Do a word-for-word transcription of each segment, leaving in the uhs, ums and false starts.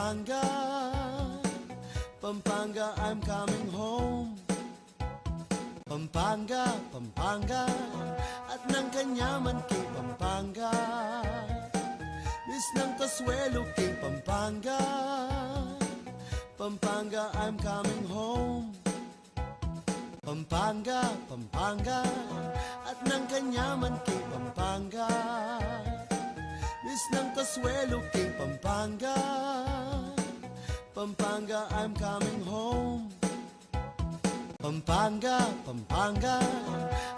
Pampanga, Pampanga, I'm coming home. Pampanga, Pampanga, at nang kanyaman king Pampanga. Miss nang kasuelo king Pampanga. Pampanga, I'm coming home. Pampanga, Pampanga, at nang kanyaman king Pampanga. Miss nang kasuelo king Pampanga. Pampanga, I'm coming home. Pampanga, Pampanga,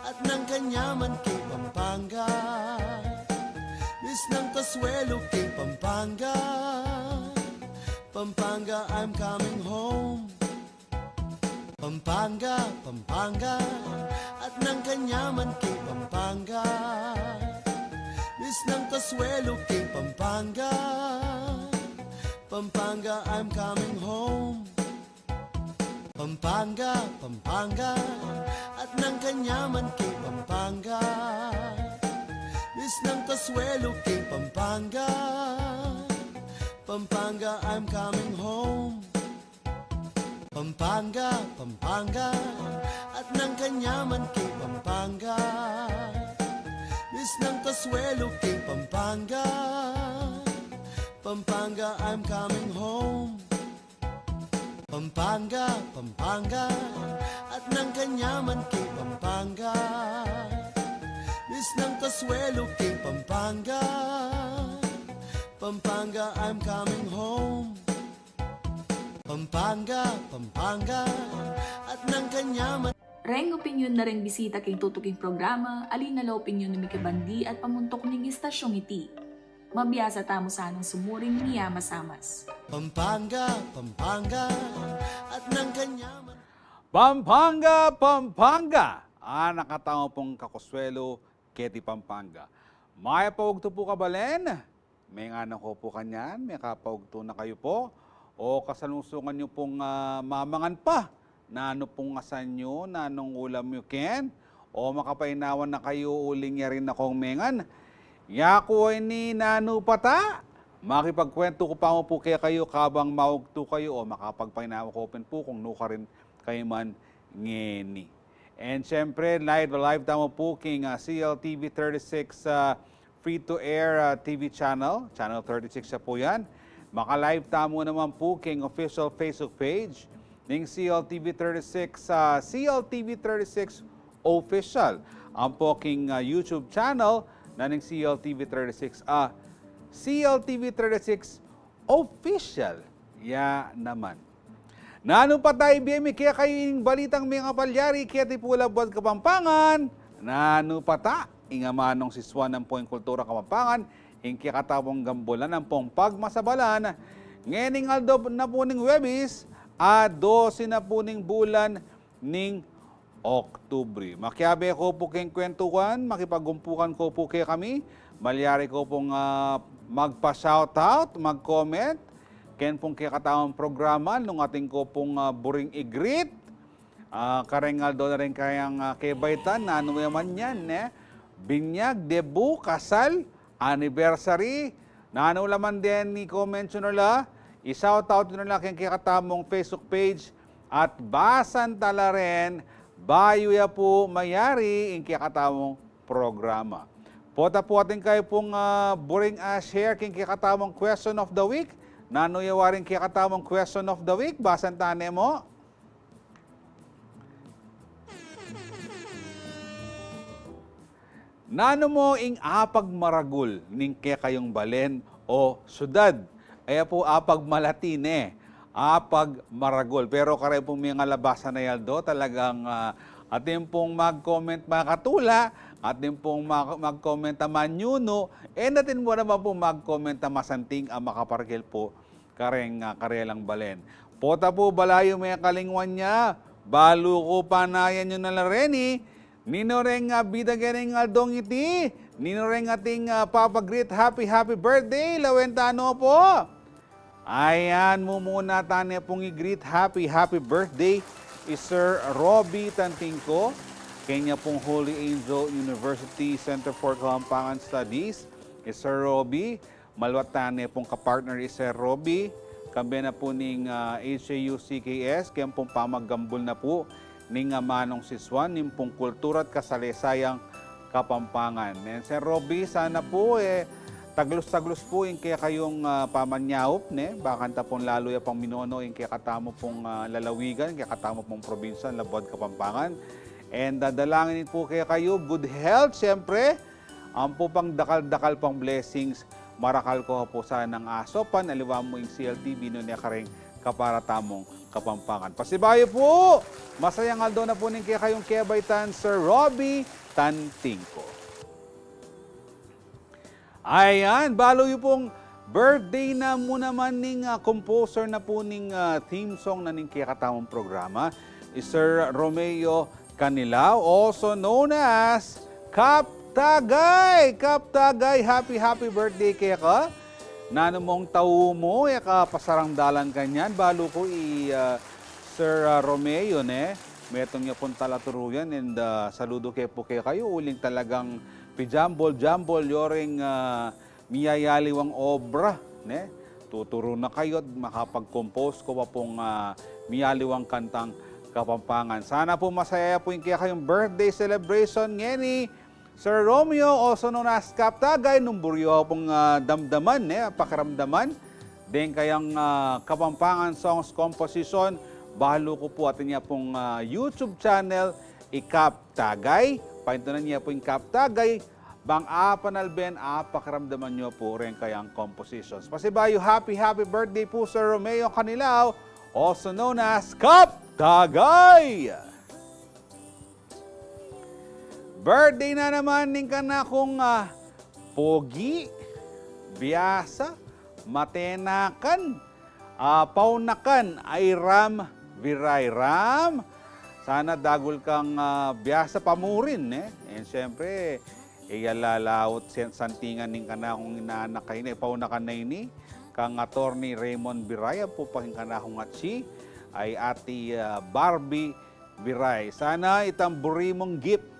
at nang kanyaman king Pampanga. Miss nang kasuelo king Pampanga. Pampanga, I'm coming home. Pampanga, Pampanga, at nang kanyaman king Pampanga. Miss nang kasuelo king Pampanga. Pampanga, I'm coming home. Pampanga, Pampanga, at nang kanyaman king Pampanga. Miss nang kasuelo king Pampanga. Pampanga, I'm coming home. Pampanga, Pampanga, at nang kanyaman king Pampanga. Miss nang kasuelo king Pampanga. Pampanga, I'm coming home. Pampanga, Pampanga, at nang kanyaman king Pampanga. Miss nang kasuelo king Pampanga. Pampanga, I'm coming home. Pampanga, Pampanga, at nang kanyaman. Reng opinyon na reng bisita king tutuking programa, ali na la opinyon ning mikibandi at pamuntuk ning istasyong iti. Mabiasa tamu sanang sumuring miyamasamas. Pampanga, Pampanga, at nang kanyaman. Pampanga, Pampanga! Ah, nakatamu pung kakasuelo keti Pampanga. Mayap a ugtu pu, kabalen. Mengana ko pu kanyan, mekapaugtu na kayu pu. O kasalungsungan yu pung, ah, mamangan pa. Nanu pung asan yu, nanung ulam yu ken? O makapainawa na kayu uling yari na kung mengan? Yaku ini Nanu Pata. Makipagkwentu ku pa mu pu kekayu kabang maugtu kayu o makapagpainawa ku pin pu kung nukarin kayu man ngeni. And syempre, live, live tamu pu king, ah, C L T V thirty-six, ah, free to air, ah, T V channel, channel thirty-six ya pu yan. Maka-live tamu naman pu king official Facebook page ning C L T V thirty-six, ah, C L T V thirty-six Official. Ampo king, ah, YouTube channel na ning C L T V thirty-six, ah, C L T V thirty-six Official ya naman. Nanu Pata, ibie mi kekayu ing balitang mengapalyari keti pu labuad Kapampangan. Nanu Pata, ing amanung sisuan ampong kultura Kapampangan, ing kekatamung gambulan ampong pagmasabalan, ngening aldo na pu ning Huwebes, a dose na pu ning bulan ning Oktubre. Makiabe ko pu keng kwentuan, makipagumpukan ko pu kekami, malyari ko pung, ah, magpa-shoutout, mag-comment ken pung kekatamung programa, nung atin ko pung, ah, buring i-greet. Ah, kareng aldo na rin kayang, ah, kebaitan, nanu ya man yan, ne? Binyag, debu, kasal, anniversary, nanu la man den i-comment yu na la, i-shoutout yu na la keng kekatamung Facebook page, at basan ta la rin bayu ya pu mayari ing kekatamung programa. Pota pu atin kayu pung, ah, buring, ah, share keng kekatamung question of the week. Nanu ya waring kekatamung question of the week? Basan ta ne mu. Nanu mu ing apagmaragul ning kekayung balen o syudad? Aya pu apagmalati ne, apagmaragul. Pero kareng pung mengalabasan a aldo, talagang, ah, atin pung mag-comment makatula, atin pung mag-, mag-comment a manyunu, e atin mu naman pung mag-comment a masanting a makapargil pu kareng, ah, karelang balen. Pota pu balayu mekalingwan ya, balu ku panayan yu na la reni, ninu reng, ah, bida keng aldong iti, ninu reng ating, ah, papa-greet happy, happy birthday, lawen ta no pu. Ayan, mumuna ta ne pung i-greet happy, happy birthday i Sir Robbie Tantingco, kenya pung Holy Angel University Center for Kapampangan Studies, i Sir Robbie, maluat ta ne pung ka-partner i Sir Robbie, kambe na pu ning, ah, H A U C K S, keng pung pamaggambul na pu ning amanung sisuan ning pung kultura at kasalesayan Kapampangan. Nen Sir Roby, sana pu, e, taglus-taglus pu ing kekayung, ah, pamanyaup, ne? Bakanta pung lalu ya pang minono ing kekatamu pung, ah, lalawigan, kekatamu pung probinsya, labuad Kapampangan. And, ah, dalangin pu kekayu, good health, siyempre. Ampo pang dakal-dakal pang blessings, marakal ko pu sanang asopan, aliwa mu ing C L T V nune kareng kapara tamung Kapampangan. Pasibayu pu, masayang aldo na pu ning kekayung kebaitan, Sir Roby Tantingco. Ayan, balu yu pung birthday na mu naman ning, ah, composer na pu ning, ah, theme song na ning kekatamung programa, i Sir Romeo Canilao, also known as Kap Tagay. Kap Tagay, happy, happy birthday keka. Nanu mung tau mu, e ka pasarang dalan kanyan, balu ku i, ah, Sir, ah, Romeo, ne? Metung ya pung talaturuyan, and, ah, saludo ke pu kekayu, uling talagang pijambol-jambol yu reng, ah, miyayaliwang obra, ne? Tuturu na kayu at makapag-compose ko pa pung, ah, miyaliwang kantang Kapampangan. Sana pu masaya pu ing kekayung birthday celebration ngeni, Sir Romeo, also known as Kap Tagay, nung buri yu pung, ah, damdaman, ne, pakiramdaman deng kayang, ah, Kapampangan songs composition, balu ku pu atin ya pung, ah, YouTube channel, i Kap Tagay. Paintunan ye pu ing Kap Tagay, bang apanalben, apakiramdaman yu pu reng kayang compositions. Pasibayu, happy, happy birthday pu, Sir Romeo Canilao, also known as Kap Tagay! Birthday na naman ning kanakung, ah, pogi, biasa, matenakan, ah, paunakan, i Ram Viray. Ram, sana dagul kang, ah, biasa pamurin, e. And siyempre, iya lalaut sen-, santingan ning kanakung inaanak a ini, paunakan a ini, kang Attorney Raymond Viray, ampo pa ing kanakung atsi, i Ate, ah, Barbie Viray. Sana itang buri mung gift,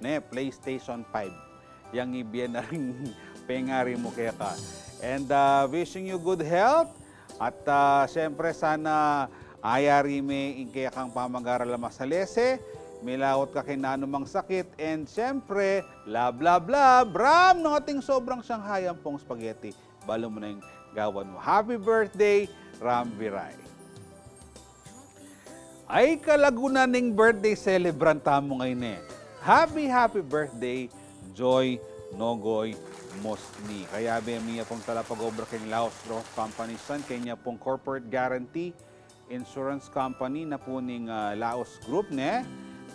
ne, PlayStation five. Yang ibie na ring pengari mu keka. And, ah, wishing you good health. At, ah, siyempre, sana ayari me ing kekang pamag-aral a masalese, milaut ka king nanumang sakit, and siyempre, love, love, love, Ram, nung ating sobrang Shanghai ampong spaghetti, balu mu na ing gawan mu. Happy birthday, Ram Viray. Ay, kalagunan ning birthday celebrant tamu ngeni. Happy, happy birthday, Joy Nogoy Musni. Kayabe mi ya pung talapag-obra king Laos Group of Companies, kanya pung corporate guarantee insurance company na pu ning, ah, Laos Group, ne?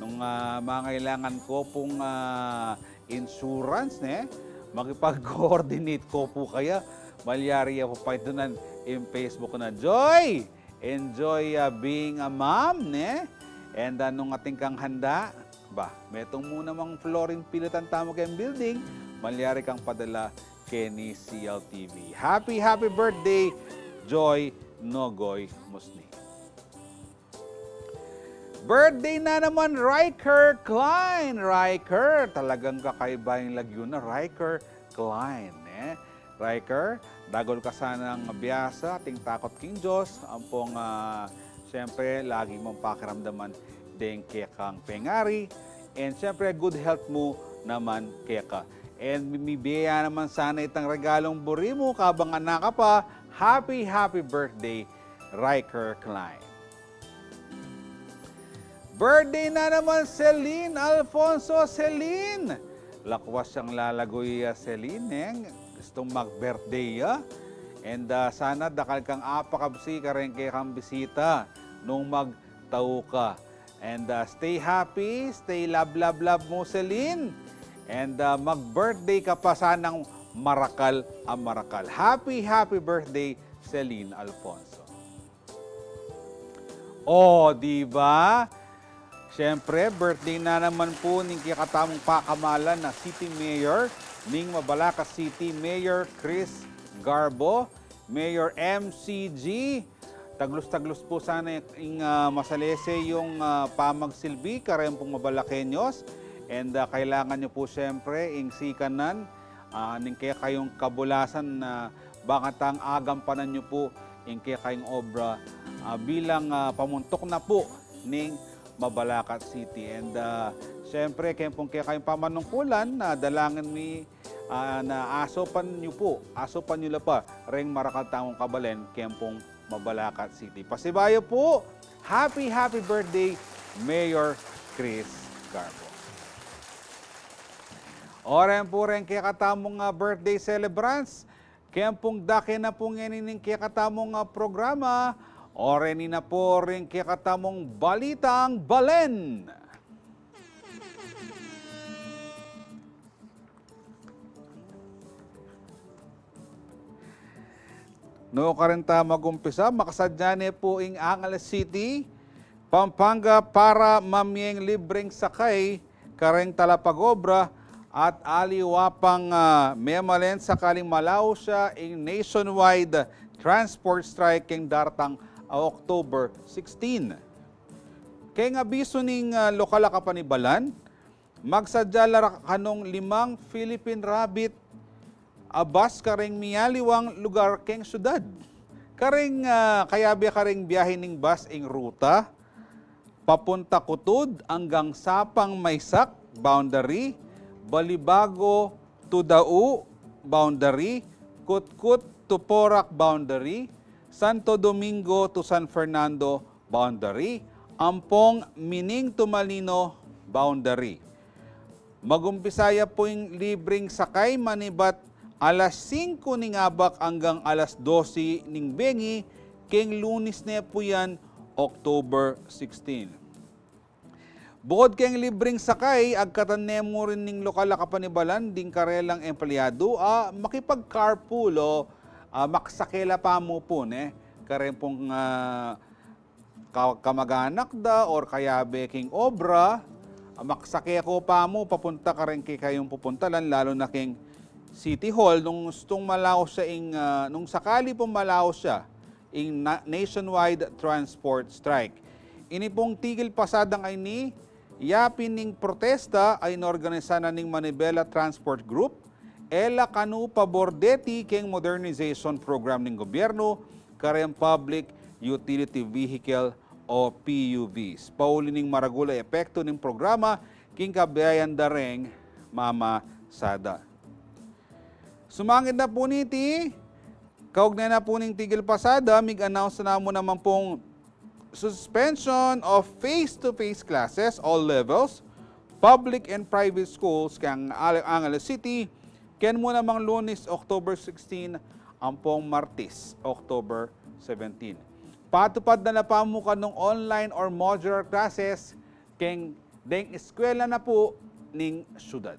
Nung, ah, mangailangan ko pung, ah, insurance, ne? Makipag-coordinate ko pu kaya, malyari ya pu paintunan ing Facebook na, Joy! Enjoy, ah, being a mom, ne? And, ah, nung atin kang handa, ba, metung mu namang flooring pilatan tamu keng building, malyari kang padala keni C L T V. Happy, happy birthday, Joy Nogoy Musni. Birthday na naman, Riker Klein. Riker, talagang kakaiba ing lagyu na, Riker Klein, e. Riker, dagul ka sanang biasa ating takut king Dios, ampong, ah, siyempre, lagi mung pakiramdaman deng kekang pengari, and siyempre, good health mu naman keka. And mi-, mibie ya naman sana itang regalung buri mu, kabang anak ka pa, happy, happy birthday, Riker Klein. Birthday na naman, Celine Alfonso. Celine! Lakwas yang lalaguy ya, Celine, e. Gustung mag-birthday ya. And, ah, sana dakal kang apakabsi kareng kekang bisita nung magtau ka. And, ah, stay happy, stay love, love, love mu, Celine. And, ah, mag-birthday ka pa sanang marakal a marakal. Happy, happy birthday, Celine Alfonso. O, di ba? Siyempre, birthday na naman pu ning kekatamung pakamalan a City Mayor ning Mabalacat City, Mayor Chris Garbo, Mayor M C G. Taglus-taglus pu sana ing, ah, masalese yung, ah, pamagsilbi kareng pung Mabalaqueños. And, ah, kailangan yu pu siyempre ing sikanan, ah, ning kekayung kabulasan na bakanta agampanan yu pu ing kekayung obra, ah, bilang, ah, pamuntuk na pu ning Mabalacat City. And, ah, siyempre, keng pung kekayung pamanungkulan, ah, dalangin mi, ah, na asupan yu pu, asupan yu la pa reng marakal tamung kabalen keng pung Mabalacat City. Pasibayu pu, happy, happy birthday, Mayor Chris Garbo. O ren pu reng kekatamung, ah, birthday celebrants, keng pung dake na pu ngeni ning kekatamung, ah, programa, o reni na pu ring kekatamung Balitang Balen. Nukarin ta magumpisa, makasadya ne pu ing Angeles City, Pampanga para mamieng libreng sakay kareng talapag-obra at aliwa pang, ah, memalen sakaling malaus ya ing nationwide transport strike keng daratang a October sixteen. Keng abisu ning, ah, lokal a kapanibalan, magsadya la ra kanung limang Philippine Rabbit a bus kareng mialiwang lugar keng syudad. Kareng, ah, kayabe kareng biahe ning bus ing ruta, papunta Cutud anggang Sapang Maysac boundary, Balibago to Dau boundary, Cotcot to Porac boundary, Santo Domingo to San Fernando boundary, ampong Mening to Malino boundary. Magumpisa ya pu ing libreng sakay manibat alas singko ning abak anggang alas dose ning bengi, keng Lunes ne pu yan, October sixteen. Bukod keng libreng sakay, agkatan ne mu rin ning lokal a kapanibalan ding karelang empleyado a makipag-carpool o, ah, maksake la pamu pu, ne, kareng pung, ah, ka-, kamag-anak da or kayabe king obra, ah, maksake ko pamu papunta kareng kekayung pupuntalan, lalu na keng City Hall, nung gustung malaus ya ing, ah, nung sakali pung malaus ya ing na-, nationwide transport strike. Ini pung tigil pasadang ayni, yapin ning protesta a inorganisa na ning Manibela Transport Group, e la kanu pabor deti keng modernization program ning gobyernu, kareng Public Utility Vehicle o P U Vs. Pauli ning maragul a epektu ning programa king kabiayan da reng mamasada. Sumangid na pu niti, kaugnay na pu ning tigil pasada, mig-announce na mu naman pung suspension of face-to-face classes, all levels, public and private schools, keng Ale-, Angeles City, keng mu namang Lunes, October sixteen, ampong Martes, October seventeen. Patupad na la pamu kanung online or modular classes, keng deng eskwela na pu ning syudad.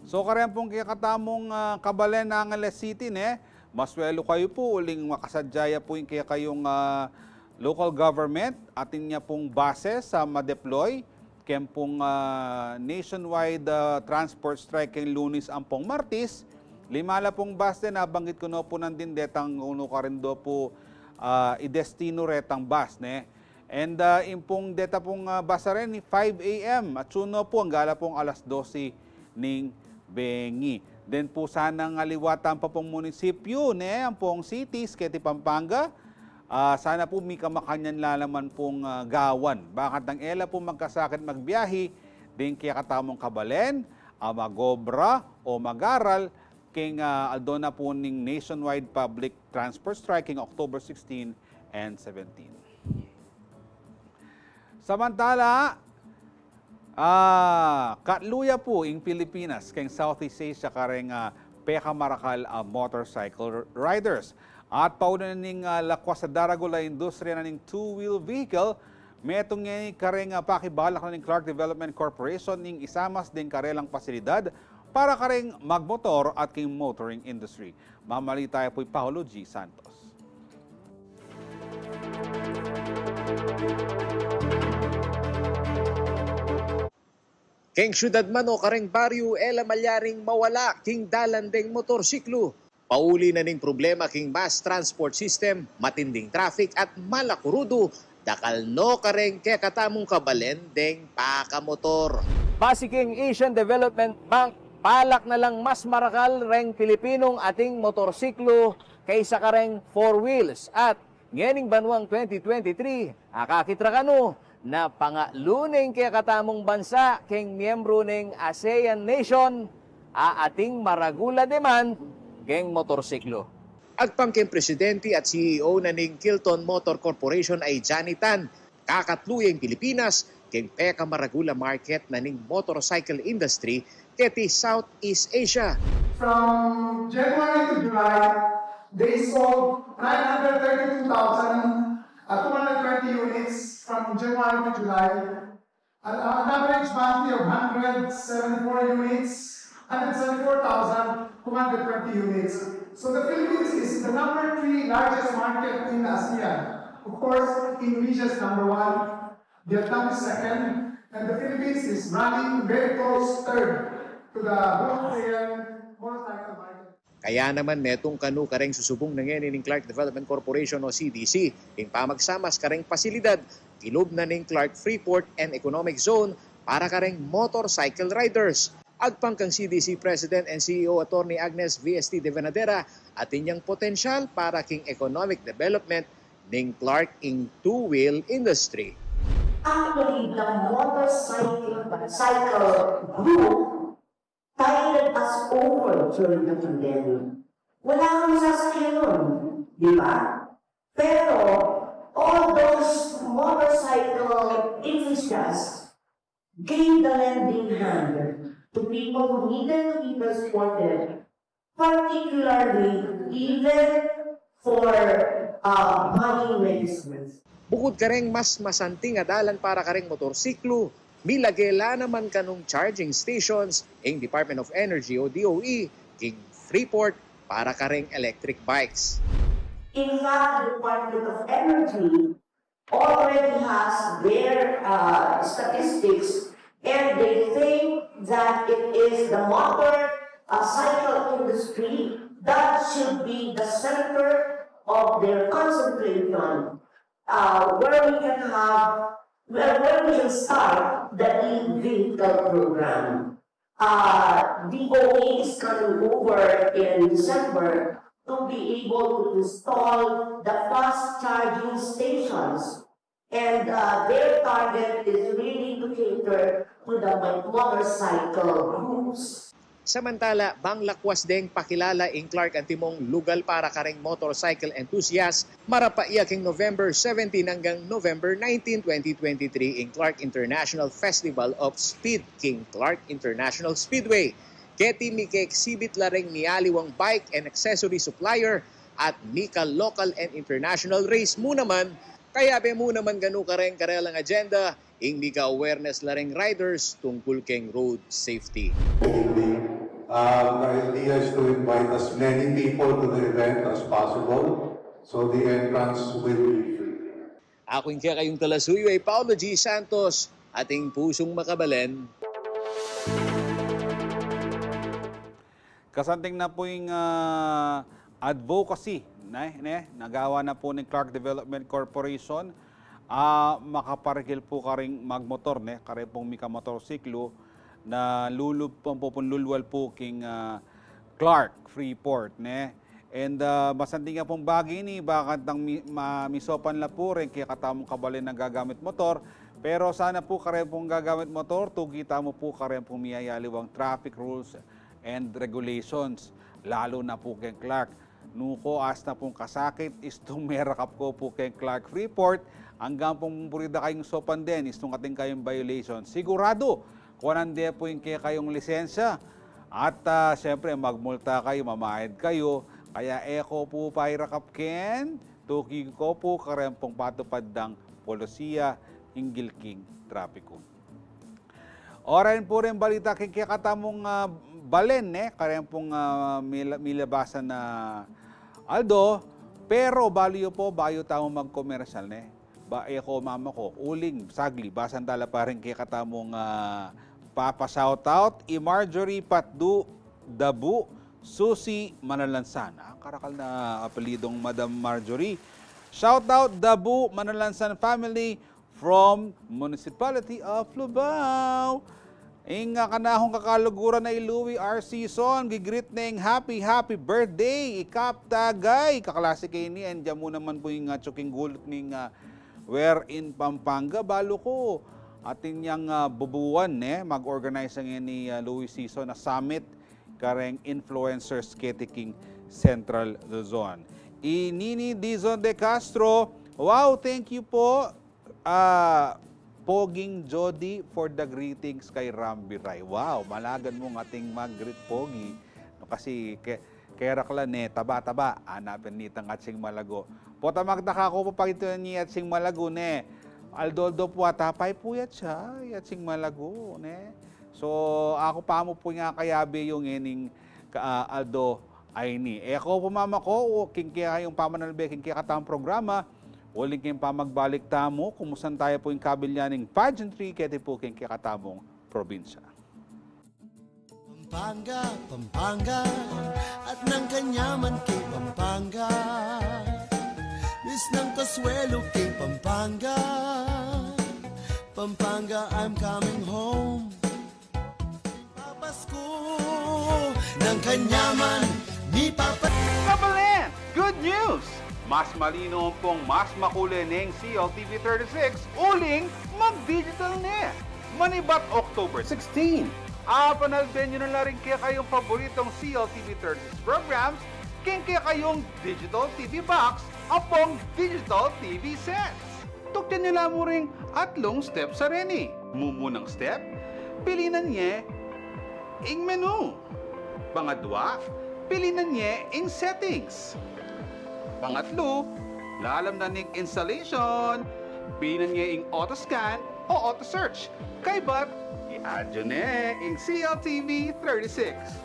So, kareng pung kekatamung, ah, kabalen Angeles City, ne, maswelu kayu pu uling makasadya ya pu ing kekayung, ah, local government, atin ya pung buses a ma-deploy keng pung, ah, nationwide, ah, transport strike keng Lunes ampong Martes. Lima la pung bus den, nabanggit ku no pu nandin detang unu karin do pu, ah, idestinu retang bus, ne. And, ah, ing pung deta pung, ah, bus a reni, five A M, atsu no pu angga la pung alas dose ning bengi. Den pu sanang aliwa tampa pung munisipyu, ne, ampong cities keti Pampanga, ah, sana pu mika makanyan la naman pung, ah, gawan. Bakantang e la pu magkasakit magbiahi ding kekatamung kabalen a mag-obra o mag-aral keng, ah, aldo na pu ning nationwide public transport strike keng October sixteen and seventeen. Samantala, ah, katlu ya pu ing Pilipinas keng Southeast Asia kareng, ah, pekamarakal a motorcycle riders. At pauli na ning, ah, lakwas a daragul a industriya na ning two-wheel vehicle, metung ngeni kareng, ah, pakibalak na ning Clark Development Corporation ing isamas ding karelang pasilidad para kareng magmotor at king motoring industry. Mamalita ya pu i Paulo G Santos. Keng syudad man o kareng baryu, e la malyaring mawala king dalan deng motorsiklu. Pauli na ning problema king mass transport system, matinding traffic at malakurudu, dakal no kareng kekatamung kabalen deng pakamotor. Base king Asian Development Bank Palak na lang mas marakal reng Pilipinong ating motorsiklo kaysa kareng four wheels. At ngening banuang twenty twenty-three, akakit ra kanu na pangatlu neng kekatamung bansa keng miyembru neng ASEAN nation a ating maragul a demand keng motorsiklo. Agpang keng presidente at C E O na ning Kilton Motor Corporation a i Johnny Tan, kakatlu ya ing Pilipinas keng pekamaragul a market na ning motorcycle industry keti Southeast Asia. From January to July, they sold nine hundred thirty-two thousand two hundred twenty units from January to July, at an average monthly of hundred seventy-four units, hundred seventy-four thousand two hundred twenty units. So the Philippines is the number three largest market in ASEAN. Of course, Indonesia is number one, Vietnam is second, and the Philippines is running very close third to the whole ASEAN motorcycle market. Kaya naman metung kanu kareng susubung na ngeni ning Clark Development Corporation o C D C ing pamagsamas kareng pasilidad kilub na ning Clark Freeport and Economic Zone para kareng motorcycle riders. Agpang kang C D C President and C E O Attorney Agnes V S T de Venadera, atin yang potensyal para king economic development ning Clark ing two-wheel industry. Actually, the motorcycle cycle group tided us over during the pandemic. Wala kang sasakyan nun, di ba? Pero all those motorcycle enthusiasts gave the lending hand to people who needed to be transported, particularly even for uh, buying medicines. Bukud kareng mas masanting a dalan para kareng motorsiklo, milage la naman kanung charging stations ing Department of Energy o D O E king Freeport para kareng electric bikes. In fact, the Department of Energy already has their uh, statistics, and they think that it is the motor uh, cycle industry that should be the center of their concentration, uh, where we can have, where, where we can start the e-vehicle program. Uh, D O E is coming over in December to be able to install the fast charging stations. And uh, their target is really to cater to the motorcycle groups. Samantala, bang lakwas deng pakilala ing Clark antimong lugal para kareng motorcycle enthusiast, marapa ya king November seventeen anggang November nineteen, twenty twenty-three ing Clark International Festival of Speed king Clark International Speedway. Keti mika-exhibit la reng mialiwang bike and accessory supplier at mika-local and international race mu naman, kayabe mu naman kanu kareng karelang agenda ing mika-awareness la reng riders tungkul keng road safety. Um, the idea is to invite as many people to the event as possible, so the entrance will be free. Aku ing kekayung talasuyu ay Paolo G Santos, ating pusung makabalen. Kasanting na pu ing, ah, advocacy, ne, ne, nagawa na pu ning Clark Development Corporation, ah, makaparigil pu karing magmotor, ne, kareng pung mika-motorsiklo, na lulub-, pung pupunlulwal pu king, ah, Clark, Freeport, ne. And, ah, masanting ya pung bage ini, bakantang mi-, ma-, misopan la pu reng kekatamung kabalen a gagamit motor, pero sana pu kareng pung gagamit motor, tugi tamu pu kareng pung miyayaliwang traffic rules and regulations, lalu na pu keng Clark. Nuko, asta pung kasakit, istung merakap ko pu keng Clark Freeport, anggang pung buri da kayung sopan den, istung atin kayung violation. Siguradu, kuanan de pu ing kekayung lisensya. At, ah, siyempre, magmulta kayu, mamayad kayu. Kaya e ko pu pairakap ken, tugi ko pu kareng pung patupad dang polisiya hinggil king trapiku. Oran pu reng balita king kekatamung, ah, balen, ne, kareng pung, ah, mila-, milabasan a aldo, pero balu yu pu, bayu tamu magkomersyal, ne. Ba, e ko mamako, uling, sagli, basan tala pa reng kekatamung, ah, papa-shoutout, i Marjorie Patdu Dabu, Susi Manalansan. Ah, karakal na apelyidung Madam Marjorie. Shoutout, Dabu Manalansan family from Municipality of Lubao. Ing, ah, kanakung kakaluguran a i Louie R. Sison, gigreet neng happy, happy birthday, Ikap Tagay. Kaklase ke ini, and dyan mu naman pu ing, ah, tsuking gulut ning, ah, We're in Pampanga. Balu ku, atin yang, ah, bubuan, ne, mag-organize ngeni, ah, Louie Sison a summit kareng influencers keti king Central Luzon. I Nini Dizon de Castro, wow, thank you po, ah, Poging Jody, for the greetings kay Ram Biray. Wow, malagan mung ating mag-greet, Pogi. No, kasi ke-, kera ka la, ne, taba-taba, ana pin nitang atsing malago. Pota magtaka ku, papakitu ne atsing malago, ne. Aldo-aldo pu ata paypuyat ya, atsing malago, ne. So, aku pa mu pu ing kayabe yu ngening ka-, ah, aldo a ini. E ku pu mamako, o, king kekayung pamanalbe king kekatamung programa, uling king pamagbalik tamu, kumustan taya pu ing kabilyan ning pageantry keti pu king kekatamung probinsya. Pampanga, Pampanga, at nang kanyaman kay Pampanga. Miss ng Consuelo kay Pampanga. Pampanga, I'm coming home. Papasko ng kanyaman ni Papa. Kabalen! Good news! Mas malino ampong mas makule neng C L T V thirty-six uling mag-digital ne. Manibat October sixteen, apanalben yu na la ring kekayung paboritong C L T V thirty-six programs king kekayung digital T V box ampong digital T V sets. Tukyan yu la mu ring atlung steps a reni. Mumunang step, pilinan ye ing menu. Pangadwa, pilinan ye ing settings. Pangatlu, lalam na ning installation, pilinan ye ing auto scan o auto search. Kaybat, i-add yu ne ing C L T V thirty-six.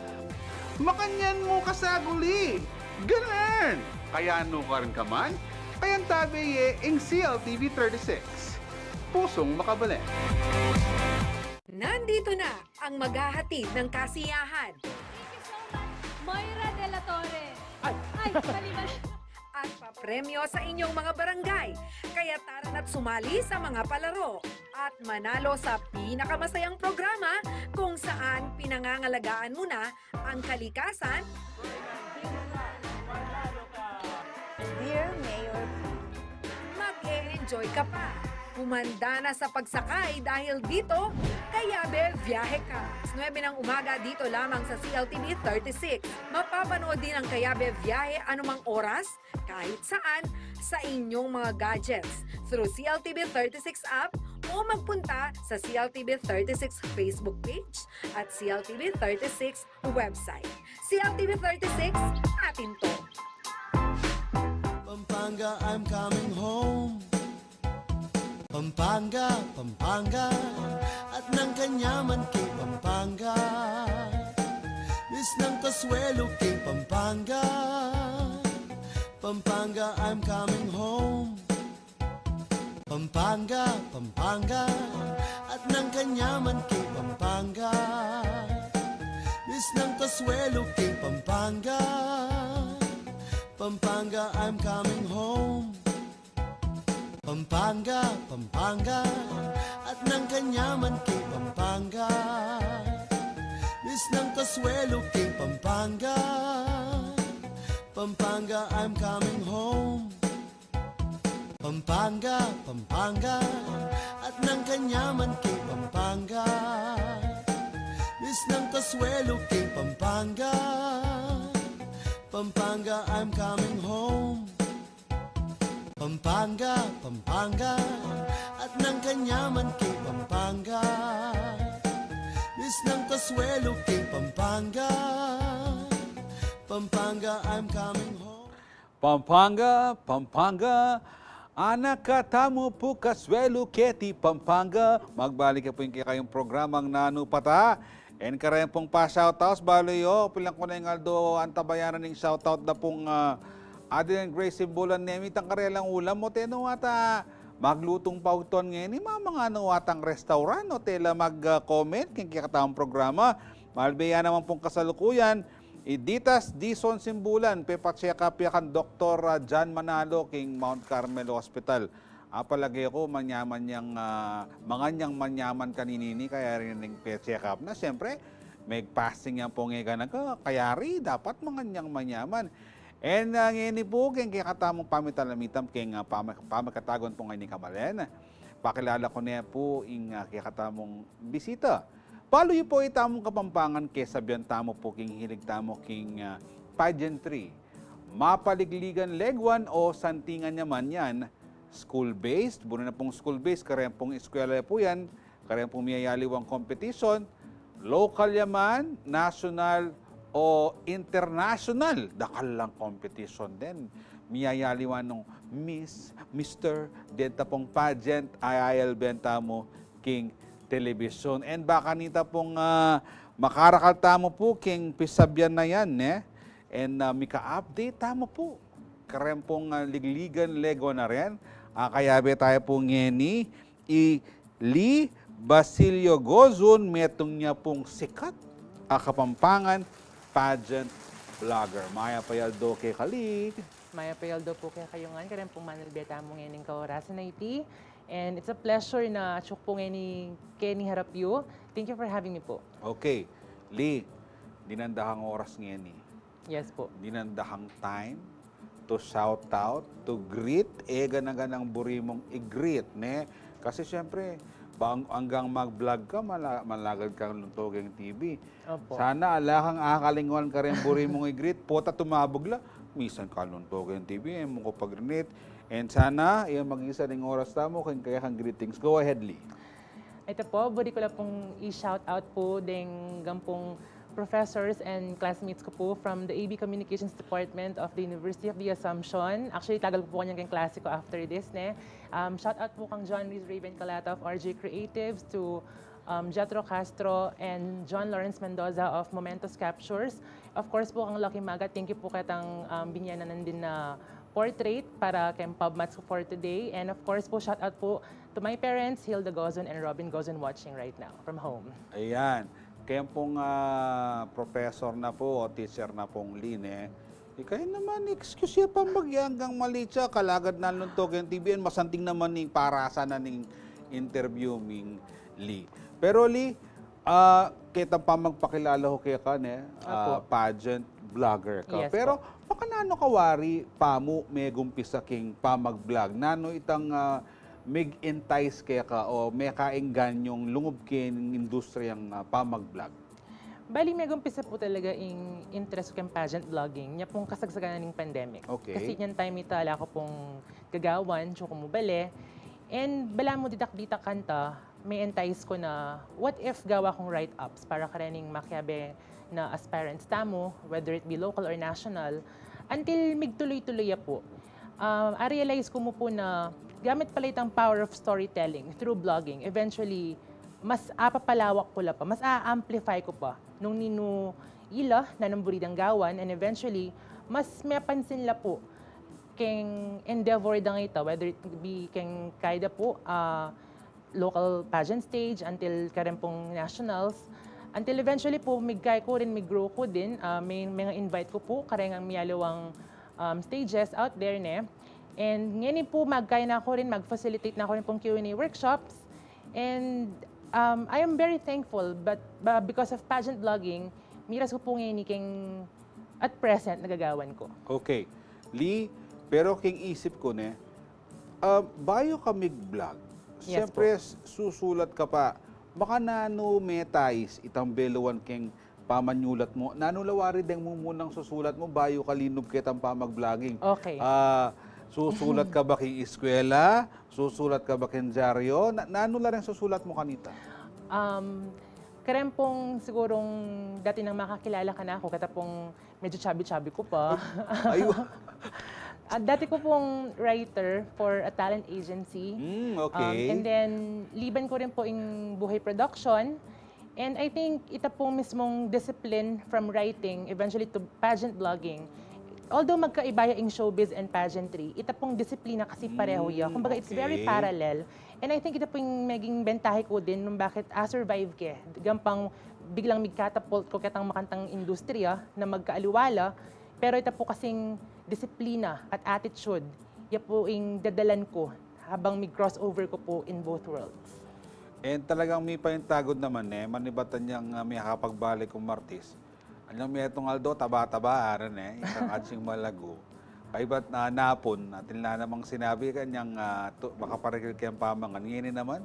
Makanyan mu kasaguli. Ganun! Kaya nu karin ka man, kayantabe ye ing C L T V thirty-six. Pusung makabalen. Nandito na ang maghahatid ng kasiyahan. Thank you so much, Moira de la Torre. Ay. Ay, mali, mali. At papremyo sa inyong mga barangay. Kaya tara na't sumali sa mga palaro at manalo sa pinakamasayang programa kung saan pinangangalagaan mo na ang kalikasan. Dear Mayor P. Mag-e-enjoy ka pa. Humanda na sa pagsakay dahil dito, Kayabe Biyahe Ka. Alas nuebe ng umaga dito lamang sa C L T V thirty-six. Mapapanood din ang Kayabe Biyahe anumang oras, kahit saan, sa inyong mga gadgets through C L T V thirty-six app o magpunta sa C L T V thirty-six Facebook page at C L T V thirty-six website. C L T V thirty-six, atin 'to. Pampanga, I'm coming home. Pampanga, Pampanga, at nang kanyaman kay Pampanga. Miss ng Consuelo kay Pampanga. Pampanga, I'm coming home. Pampanga, Pampanga, at nang kanyaman kay Pampanga. Miss ng Consuelo kay Pampanga. Pampanga, I'm coming home. Pampanga, Pampanga, at nang kanyaman kay Pampanga. Miss ng Consuelo kay Pampanga. Pampanga, I'm coming home. Pampanga, Pampanga, at nang kanyaman kay Pampanga. Miss ng Consuelo kay Pampanga. Pampanga, I'm coming home. Pampanga, Pampanga, at nang kanyaman kay Pampanga. Miss ng Consuelo kay Pampanga. Pampanga, I'm coming home. Pampanga, Pampanga, anak katamu pu Consuelo keti Pampanga. Magbalik ya pu ing kekayung programang Nanu Pa Ta. Ing kareng pung pa-shoutouts, balu yu, pilan ku na ing aldo antabayanan ning shoutout da pung, ah, Adeline Grace Simbulan, nemi tang karelang ulam, o teno ata maglutung pa ugtun ngeni, mamanganu atang restaurant, o tela mag, ah, comment king kekatamung programa. Malbe ya naman pung kasalukuyan, i Ditas Dison Simbulan, pepa-check up ya kang Doktor, ah, John Manalo king Mount Carmel Hospital. Apalage ku, manyaman yang, ah, mangan yang manyaman kanini, kaya rin ning pe-check up na. Siyempre, megpasing yang pung e gana ka, kaya rin dapat mangan yang manyaman. And, ah, ngeni pu, keng kekatamung pamitalamitan, keng, ah, pama-, pamikatagun pu ngeni kamalen, pakilala ku ne pu ing, ah, kekatamung bisita. Balu yu pu itamung Kapampangan, kesabian tamu pu king hilig tamu king, ah, pageantry. Mapaligligan leguan o santingan ya man yan, school-based, buri na pung school-based, kareng pung eskwela pu yan, kareng pung miyayaliwang competition, local ya man, national, o international, dakal lang competition den. Miyayaliwan nung Miss, Mister, deta pung pageant, I I L benta mu, king telebisyon. And baka nita pung, ah, makarakal tamu pu king pisabian na yan, ne? And, ah, mika-update tamu pu. Kareng pung, ah, ligligan leguan na rin. Ah, kayabe tamu pu ngeni i Lee Basilio Gozun, metung ya pung sikat a Kapampangan pageant vlogger. Mayap a aldo keka, Lee. Mayap a aldo pu kekayu ngan, kareng pung manalbe tamu ngening kaorasan a iti. And it's a pleasure na atsu ku pu ngeni keni harap yu. Thank you for having me pu. Okay. Lee, dinan da kang oras ngeni. Yes pu. Dinan da kang time to shout out, to greet, e gana-ganang buri mung i-greet, ne? Kasi siyempre, bang, anggang mag-vlog ka, mala-, malagad kang lunto keng T V. Opo. Sana ala kang akalinguan kareng buri mung i-greet, pota tumabug la, misan ka lunto keng T V, e mu ku pa-greet. And sana, iya magisa ning oras tamu, keng kekang greetings. Go ahead, Lee. Ito pu, buri ku la pung i-shout out pu deng gampung professors and classmates ku pu from the A B Communications Department of the University of the Assumption. Actually, tagal ku pu kanyan keng klase ku after this, ne? Um, shout out pu kang John Reese Raven Calata of R J Creatives, to, um, Jethro Castro and John Lawrence Mendoza of Momentos Captures. Of course pu, kang Lucky Maga, thank you pu ketang, um, binye na nandin na portrait para keng pub mats ku for today. And of course pu, shout out pu to my parents, Hilda Gozon and Robin Gozon, watching right now from home. Ayan. Keng pung, ah, professor na pu o teacher na pung Lee, ne? Ika naman, excuse ya pa, mag-anggang mali ya, kalagad na lunto keng T V, masanting naman ning parasa na ning interview ming Lee. Pero Lee, ah, ketang pamagpakilala ku keka, ne, ah, Opo. Pageant vlogger ka. Yes Pero, pu. Makananu ka wari pamu megumpisa king pamag-vlog? Nanu itang, ah, mig-entice keka o mekaingganyung lungub king industriyang, ah, pamag-vlog? Bali, megumpisa pu talaga ing interest ku keng pageant vlogging, nya pung kasagsagan na ning pandemic. Okay. Kasi inyang time ita, ala ku pung gagawan, atsu ku mubale. And balamu ditak-ditak kanta, me-entice ku na, what if gawa kung write-ups para karening makiabe na aspirants tamu, whether it be local or national, until migtuloy-tuloy ya pu. Ah, a-realize ku mu pu na gamit pala itang power of storytelling through blogging, eventually, mas apapalawak ku la pa, mas a-amplify ku pa nung ninu ila nanung buri dang gawan, and eventually, mas mepansin la pu keng endeavor dang ita, whether it be keng kayda pu, ah, local pageant stage, until kareng pung nationals, until eventually pu, migkaya ku rin, mig-grow ku din, ah, me-, me-invite ku pu kareng miyaliwang, um, stages out there, ne? And ngeni pu, magkaya na ku rin, mag-facilitate na ku rin pung Q and A workshops. And, um, I am very thankful, but, uh, because of pageant vlogging, miras ku pu ngeni keng at present nagagawan ku. Okay. Lee, pero keng isip ku, ne, ah, bayu ka mig-vlog, Yes pu. siyempre, s-, susulat ka pa. Makananu metais itang beluan keng pamanyulat mu? Nanu la wari deng mumunang susulat mu bayu ka linub ketang pamag-vlogging? Okay. Ah, susulat ka ba king eskwela? Susulat ka ba king dyaryo? Na-, nanu la reng susulat mu kanita? Um, kareng pung sigurung dati nang makakilala kanaku, keta pung medyo chubby-chubby ku pa. Ay, wa- Ah, dati ku pung writer for a talent agency. Mm, okay. Um, and then, liban ku rin pu ing Buhay Production. And I think ita pung mismung discipline from writing, eventually to pageant blogging, although magkaiba ya ing showbiz and pageantry, ita pung disiplina kasi pareho ya. Mm, Kumbaga, it's very okay. parallel. And I think ita pung meging bentahe ku din nung bakit a-survive ke. Gampang biglang mig-catapult ku ketang makantang industriya na magkaaliwa la, pero ita pu kasing disiplina at attitude, ya pu ing dadalan ku habang mig-crossover ku po in both worlds. And talagang mipayintagud naman e, manibatan yang, ah, miyakapagbalik kung martis. Anyang metung aldo, taba-taba, aran e, isang atsing malagu. Kaybat na napun, atin la namang sinabi kanyang, ah, tu-, makaparikil keng pamangan. Ngeni naman,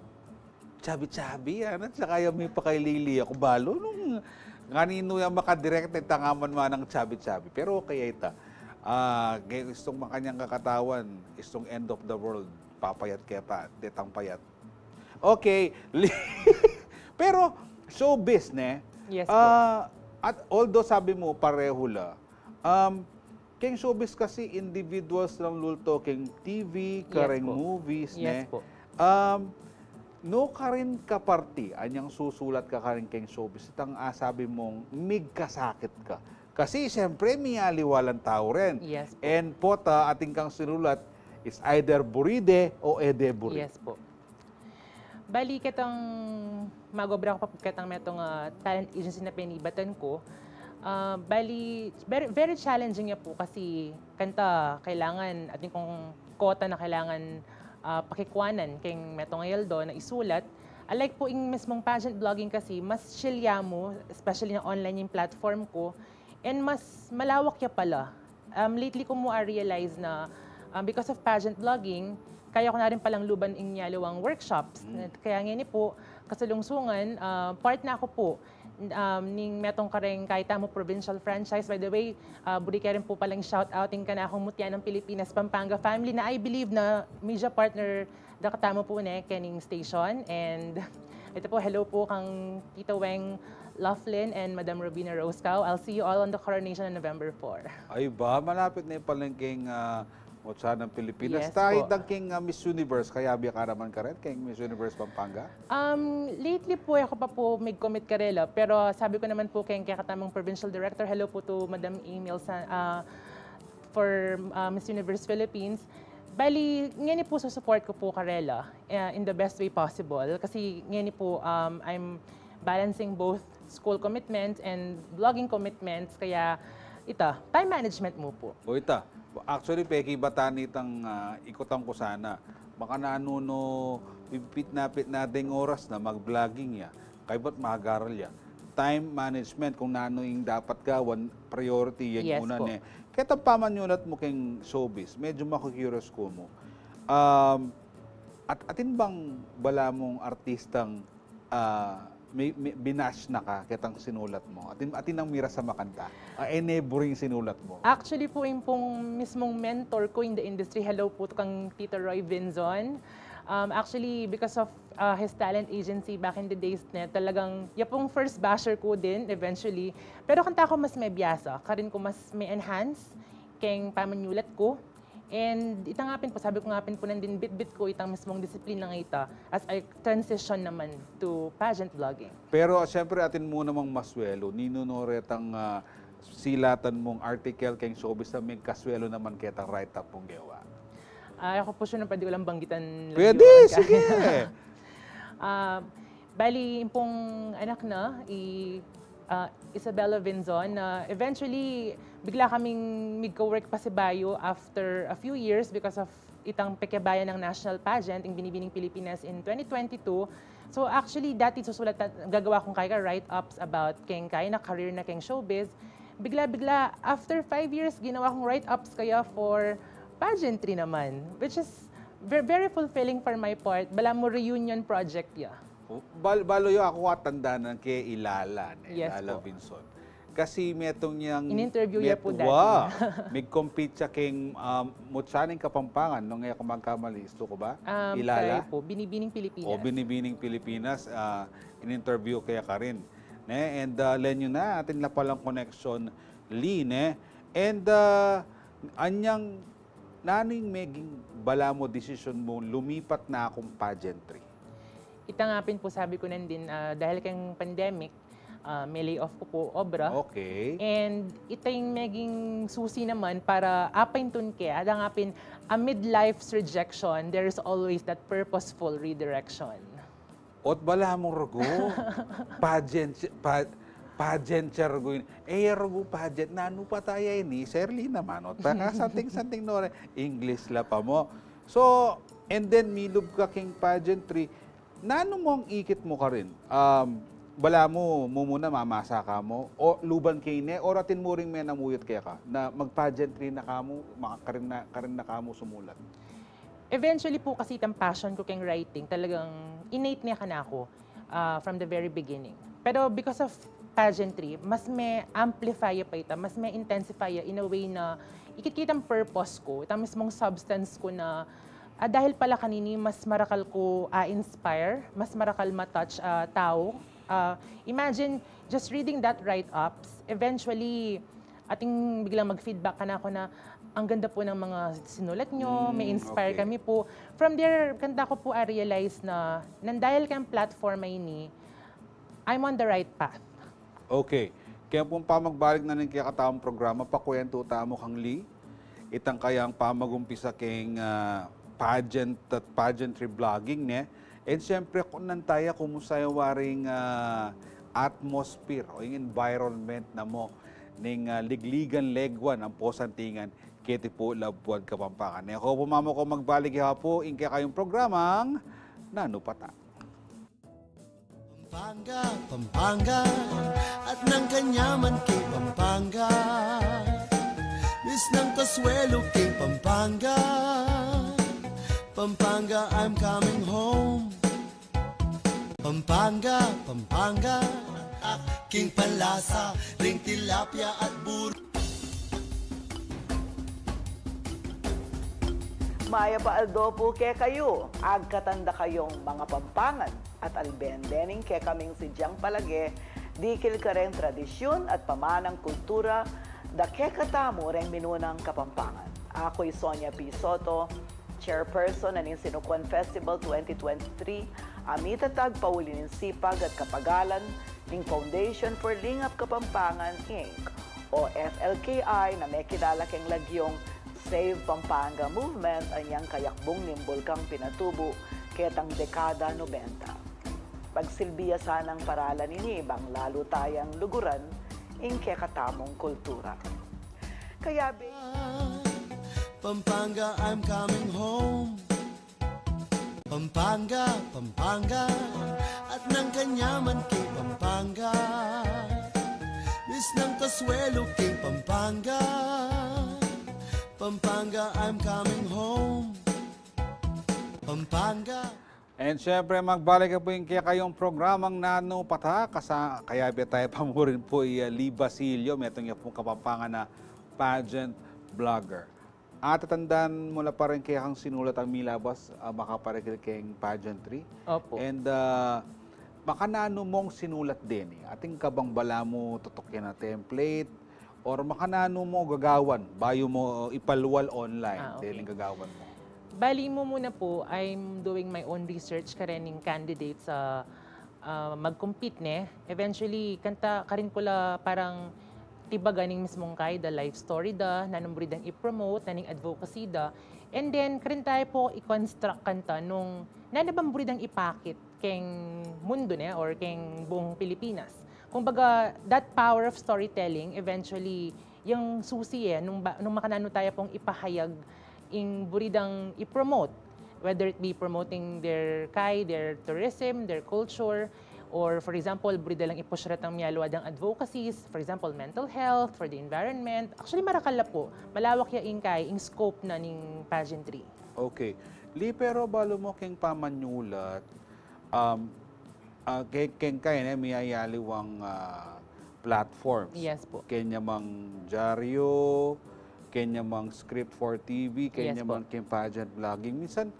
chabi-chabi, ana, tsaka yang mipakailili aku, balu nung nganinu yang makadirect na itangaman manang chabi-chabi. Pero okay, ay ta. Ah, ge-, istung makanyang kakatawan, istung end of the world, papayat keta, detang payat. Okay. Pero, showbiz, ne? Yes po. Ah, at although sabi mo, pareho la, um, keng showbiz kasi individuals lang lulto keng T V, kareng po. Movies, Yes ne? po. Um, no karin kaparti, anyang susulat ka karin keng showbiz, itang, ah, sabi mong migkasakit ka. Kasi, siyempre, miyaliwa lang tau rin. Yes po. And pota, atin kang sinulat, is either buri de o e de buri. Yes po. Bali, ketang mag-obra ku pa po ketang metung, ah, talent agency na penibatan ku. Ah, bali, very, very challenging ya po kasi kanta kailangan, atin kung quota na kailangan, ah, pakikuanan keng metung a aldo na isulat. Unlike po ing mismung pageant blogging kasi, mas chill ya mu, especially na online ing platform ku. And mas malawak ya pala. Um, lately ku mu a-realize na, um, because of pageant blogging, kaya ku na rin palang luban ing aliwang workshops. Kaya ngeni po, kasalungsungan, ah, part na ku po, um, ning metung kareng Kaitamu provincial franchise. By the way, ah, buri ke rin po palang shout out ing kanakung Mutya ng Pilipinas Pampanga family na I believe na media partner da katamu po ne kening station. And ito po, hello po kang Tita Weng Laughlin and Madam Robina Roscoe. I'll see you all on the coronation on November four. Ay ba, malapit na yung palengkeng, ah, Mutya ng Pilipinas. Yes Tayo po. Keng, ah, Miss Universe, kaya biya ka naman karet keng Miss Universe Pampanga? Um, lately po, ako pa po mig-commit karela. Pero sabi ko naman po keng kekatamung provincial director, hello po to Madam Emil Sa, ah, for, ah, Miss Universe Philippines. Bali, ngeni po, susupport ku po karela, ah, in the best way possible. Kasi ngeni po, um, I'm balancing both school commitments and blogging commitments. Kaya, ita, time management mu po. O ita, actually, pekibatan itang, ah, ikutan ku sana. Baka nanu no, pipit na pit na ding oras na mag-blogging ya. Kaybat mag-aral ya. Time management, kung nanu ing dapat gawan, priority yan. Yes Una po. Ne. Ketang pamanyulat mu keng showbiz, medyo maku-curious ku mu. Um, at atin bang bala mung artistang, ah, mi, mi, binash na ka ketang sinulat mu? Atin, atin ang miras a makanta? Ah, e ne buring sinulat mu? Actually po, ing pong mismung mentor ko in the industry, hello po kang Tito Roy Vinzon. Um, actually, because of, uh, his talent agency back in the days ne, talagang, ya pong first basher ko din, eventually. Pero kanta ko mas mebiasa, karin ko mas me-enhance keng pamanyulat ko. And ita nga pin po, sabi ko nga pin po nandin, bitbit ko itang mismung disiplinang ita as I transition naman to pageant blogging. Pero siyempre, atin mu namang maswelu. Ninu no retang, ah, silatan mung article keng showbiz na migkaswelu naman ketang write-up mung gewa? Ah, ako po siya na pwede ko lang banggitan lagi Pwede, yun. Sige. Ah, bali, ing pong anak na, i, ah, Isabella Vinzon, na eventually, bigla kaming migka-work pasibayu after a few years because of itang pekebaya ng national pageant, ing Binibining Pilipinas in twenty twenty-two. So actually, dati susulat na, gagawa kung kaya write-ups about keng kaya na career na keng showbiz. Bigla-bigla, after five years, ginawa kong write-ups kaya for pageantry naman, which is ve-, very fulfilling for my part. Bala mo reunion project ya. Bal, balo yo, aku atandanan ke i Lala, ne? Yes Lala po. Vinzon. Kasi metung yang In-interview ya po metung, dati. Wa. Mig-compete siya keng, um, Mutya ning Kapampangan, nung e ku magkamali, istu ku ba? Um, I Lala? Sorry po, Binibining Pilipinas. O Binibining Pilipinas, ah, in-interview kaya karin. Ne? And, ah, lenyu na, atin la palang connection, Lee, ne? And, ah, anyang, nanu ing meging bala mu desisyon mu lumipat na kung pageantry? Ita nga pin po, sabi ko nandin, ah, dahil keng pandemic, ah, me-lay off ku po obra. Okay. And ita ing meging susi naman para apaintun ke, ada nga pin, amid life's rejection, there is always that purposeful redirection. Ot bala mung rugu, pageant, pa, pageant siya rugu ini. E ya rugu pageant, nanu pa taya ini, Shirley naman, ot baka something, something no, English la pa mu. So, And then, milub ka king pageantry, nanu mung ikit mu karin? Um, balamu, mumuna mamasa ka mu, o luban kene, o atin mu ring menamuyut keka, na mag-pageantry na ka mu, ma-, karin na, karin na ka mu sumulat? Eventually po kasi itang passion ko keng writing, talagang innate ne kanaku, ah, from the very beginning. Pero because of pageantry, mas me-amplify ya pa ita, mas me-intensify ya in a way na ikit-, kitang purpose ko, itang mismung substance ko na, ah, dahil pala kanini, mas marakal ko, ah, inspire, mas marakal ma-touch, ah, tau. Ah, imagine, just reading that write-ups, eventually, ating biglang mag-feedback kanaku na, "Ang ganda po ng mga sinulat nyo, may inspire kami po." From there, kanta ko po, I realize na, nang dahil kayang platform a ini, I'm on the right path. Okay. Kaya pung pamagbalik na ning kekatang programa, pakuwentu tamu kang Lee. Itang kayang pamagumpisa keng, ah, pageant at pageantry blogging, ne? And siyempre, kung nang taya, kumusta ya waring, ah, atmosphere o ing environment na mu ning, ah, Ligligan, Leguan, ampo Santingan, keti pu labuad Kapampangan. E ko pu mamu ko magbalik ya pu, ing kekayung programang Nanu Pata. Pampanga, Pampanga, at nang kanyaman king Pampanga. Bis nang kasuelo king Pampanga. Pampanga, I'm coming home. Pampanga, Pampanga, king panlasa ring tilapia at buro. Mayap a aldo pu kekayu, agkatan da kayung mga Pampangan at alben dening kekaming sidyang palage, dikil kareng tradisyun at pamanang kultura da kekatamu reng minunang Kapampangan. Aku i Sonia P. Soto, chairperson na ning Sinukuan Festival twenty twenty-three, a mitatag pauli ning sipag at kapagalan ning Foundation for Lingap Kapampangan, Inc o F L K I, na mekilala keng lagyung Save Pampanga Movement, anyang kayakbung ning Bulkang Pinatubo ketang dekada nobenta. Pagsilbi ya sanang paralan ini bang lalu tayang luguran ing kekatamung kultura. Kayabe Pampanga, I'm coming home. Pampanga, Pampanga, at nang kanyaman king Pampanga. Bis nang kasuelo king Pampanga. Pampanga, I'm coming home. Pampanga. And syempre, magbalik na pu ing kekayung programang Nanu Pata, kasa-, kayabe taya pa mu rin pu i, ah, Lee Basilio, metung ya pung Kapampangan a pageant blogger. Atatandan mu la pa rin kekang sinulat a milabas, ah, makaparikil keng pageantry. Opo. And, ah, makananu mung sinulat deni? Atin ka bang balamu tutukin a template? Or makananu mu gagawan bayu mu ipalwal online? Ah, okay. Dening gagawan mu? Bali, mumuna pu, I'm doing my own research karening candidates a, ah, mag-compete ne. Eventually, kanta, karin ku la parang tibagan ing mismung kai da, life story da, nanung buri dang i-promote, nanung advocacy da. And then, karin taya pu i-construct kanta nung nanu bang buri dang ipakit keng mundu ne, or keng buung Pilipinas. Kumbaga, that power of storytelling, eventually, yang susi e, nung ba-, nung makananu taya pung ipahayag ing buri dang i-promote, whether it be promoting their kai, their tourism, their culture, or for example, buri da lang i-push retang mialiwa dang advocacies, for example, mental health, for the environment. Actually, marakal la pu. Malawak ya ing kai, ing scope na ning pageantry. Okay. Lee, pero balu mu keng pamanyulat, um, ah, ke-, keng kai ne, miyayaliwang, ah, platforms. Yes pu. Kenya mang dyaryo, kenya mang script for T V, kenya mang keng pageant blogging. Minsan,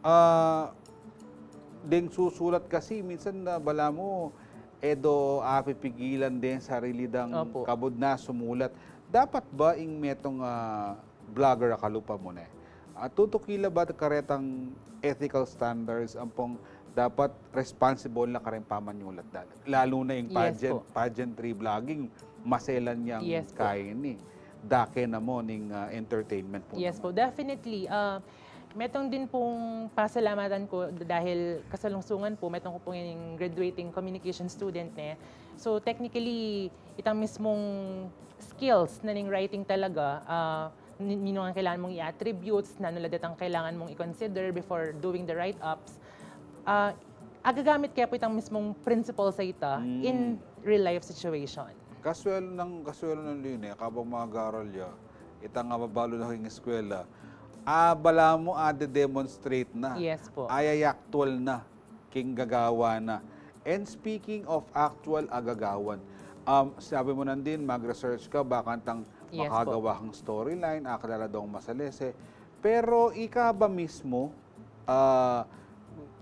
ah, deng susulat kasi, minsan na balamu, e do apipigilan deng sarili dang kabud na sumulat. Dapat ba ing metung, ah, blogger a kalupa mu ne, ah, tutuki la ba karetang ethical standards ampong dapat responsible na kareng pamanyulat da? Lalu na ing pageant-, pageantry blogging, maselan yang kai ini. Dake na mu ning, ah, entertainment pu. Yes pu, definitely. Ah, metung din pung pasalamatan ku dahil kasalungsungan pu, metung ku pung graduating communication student ne. So, technically, itang mismung skills na ning writing talaga, ah, ni-, ninu ang kailangan mong i-attributes, nanu la detang kailangan mong i-consider before doing the write-ups. Ah, agagamit ke pu itang mismung principles a ita in real life situation. Kaswelu nang, kaswelu nang Lynn e, kabang mag-aral ya, itang ababalu na king eskwela, a, balamu a de-demonstrate na. Yes po. Ay, ay actual na king gagawan na. And speaking of actual a gagawan, um, sinabi mo nandin, mag-research ka, baka itang makagawa kang storyline, akilala dong masalese. Pero ika ba mismu, ah,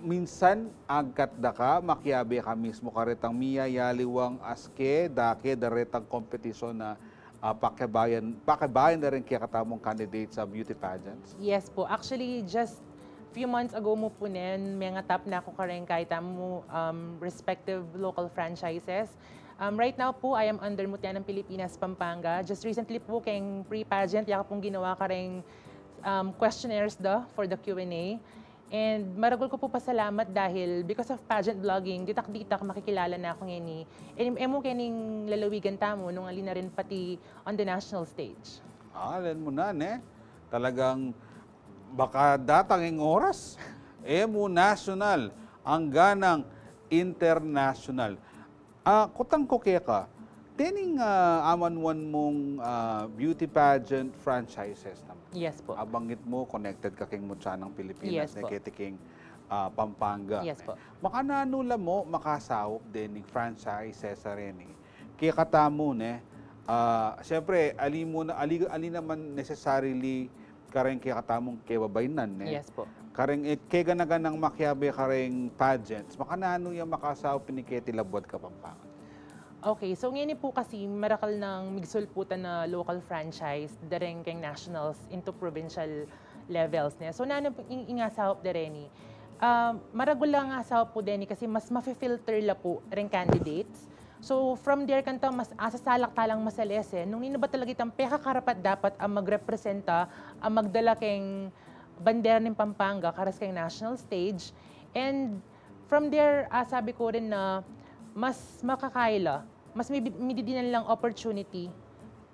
minsan agkat da ka, makiabe ka mismu karetang miyayaliwang aske, dake, daretang kompetisyon na, ah, pakibayan, pakibayan da rin kekatamung candidates sa beauty pageants? Yes po. Actually, just few months ago mu pu nen, mengatap na ku kareng kekatamung, um, respective local franchises. Um, right now po, I am under Mutya ng Pilipinas, Pampanga. Just recently po, keng pre-pageant, ya ku pung ginawa kareng, um, questionnaires da for the Q and A. And maragul ku pu pasalamat dahil because of pageant blogging, ditak-ditak makikilala na ku ngeni. E, e mu kening lalawigan tamu, nung ali na rin pati on the national stage. Ah, len mu na, ne? Talagang baka datang ing oras, e mu national, anggang international. Ah, kutang ku keka, dening, ah, amanuan mung, ah, beauty pageant franchises naman. Yes po. Abanggit mu, connected ka king Mutya ng Pilipinas, ne, keti king, ah, Pampanga. Yes po. Makananu la mu makasaup dening franchises a reni kekatamu, ne? Ah, siyempre, ali mu na, ali, ali naman necessarily kareng kekatamung kebabaynan, ne? Yes po. Kareng, e, kegana-ganang makiabe kareng pageants, makananu yang makasaup ini keti labuad Kapampangan? Okay, so ngeni pu kasi marakal nang migsulputan a local franchise, dareng keng nationals into provincial levels, ne? So nanu pu ing, ing asaup da reni? Ah, maragul la ing asaup pu deni kasi mas mafi-filter la pu reng candidates. So, from there kanta, mas asasalak ta lang masalese nung ninu ba talaga itang pekakarapat-dapat a magrepresenta, a magdala keng bandera ning Pampanga karas keng national stage. And from there, ah, sabi ku rin na mas makakaila, mas may bi-, mididinan lang opportunity.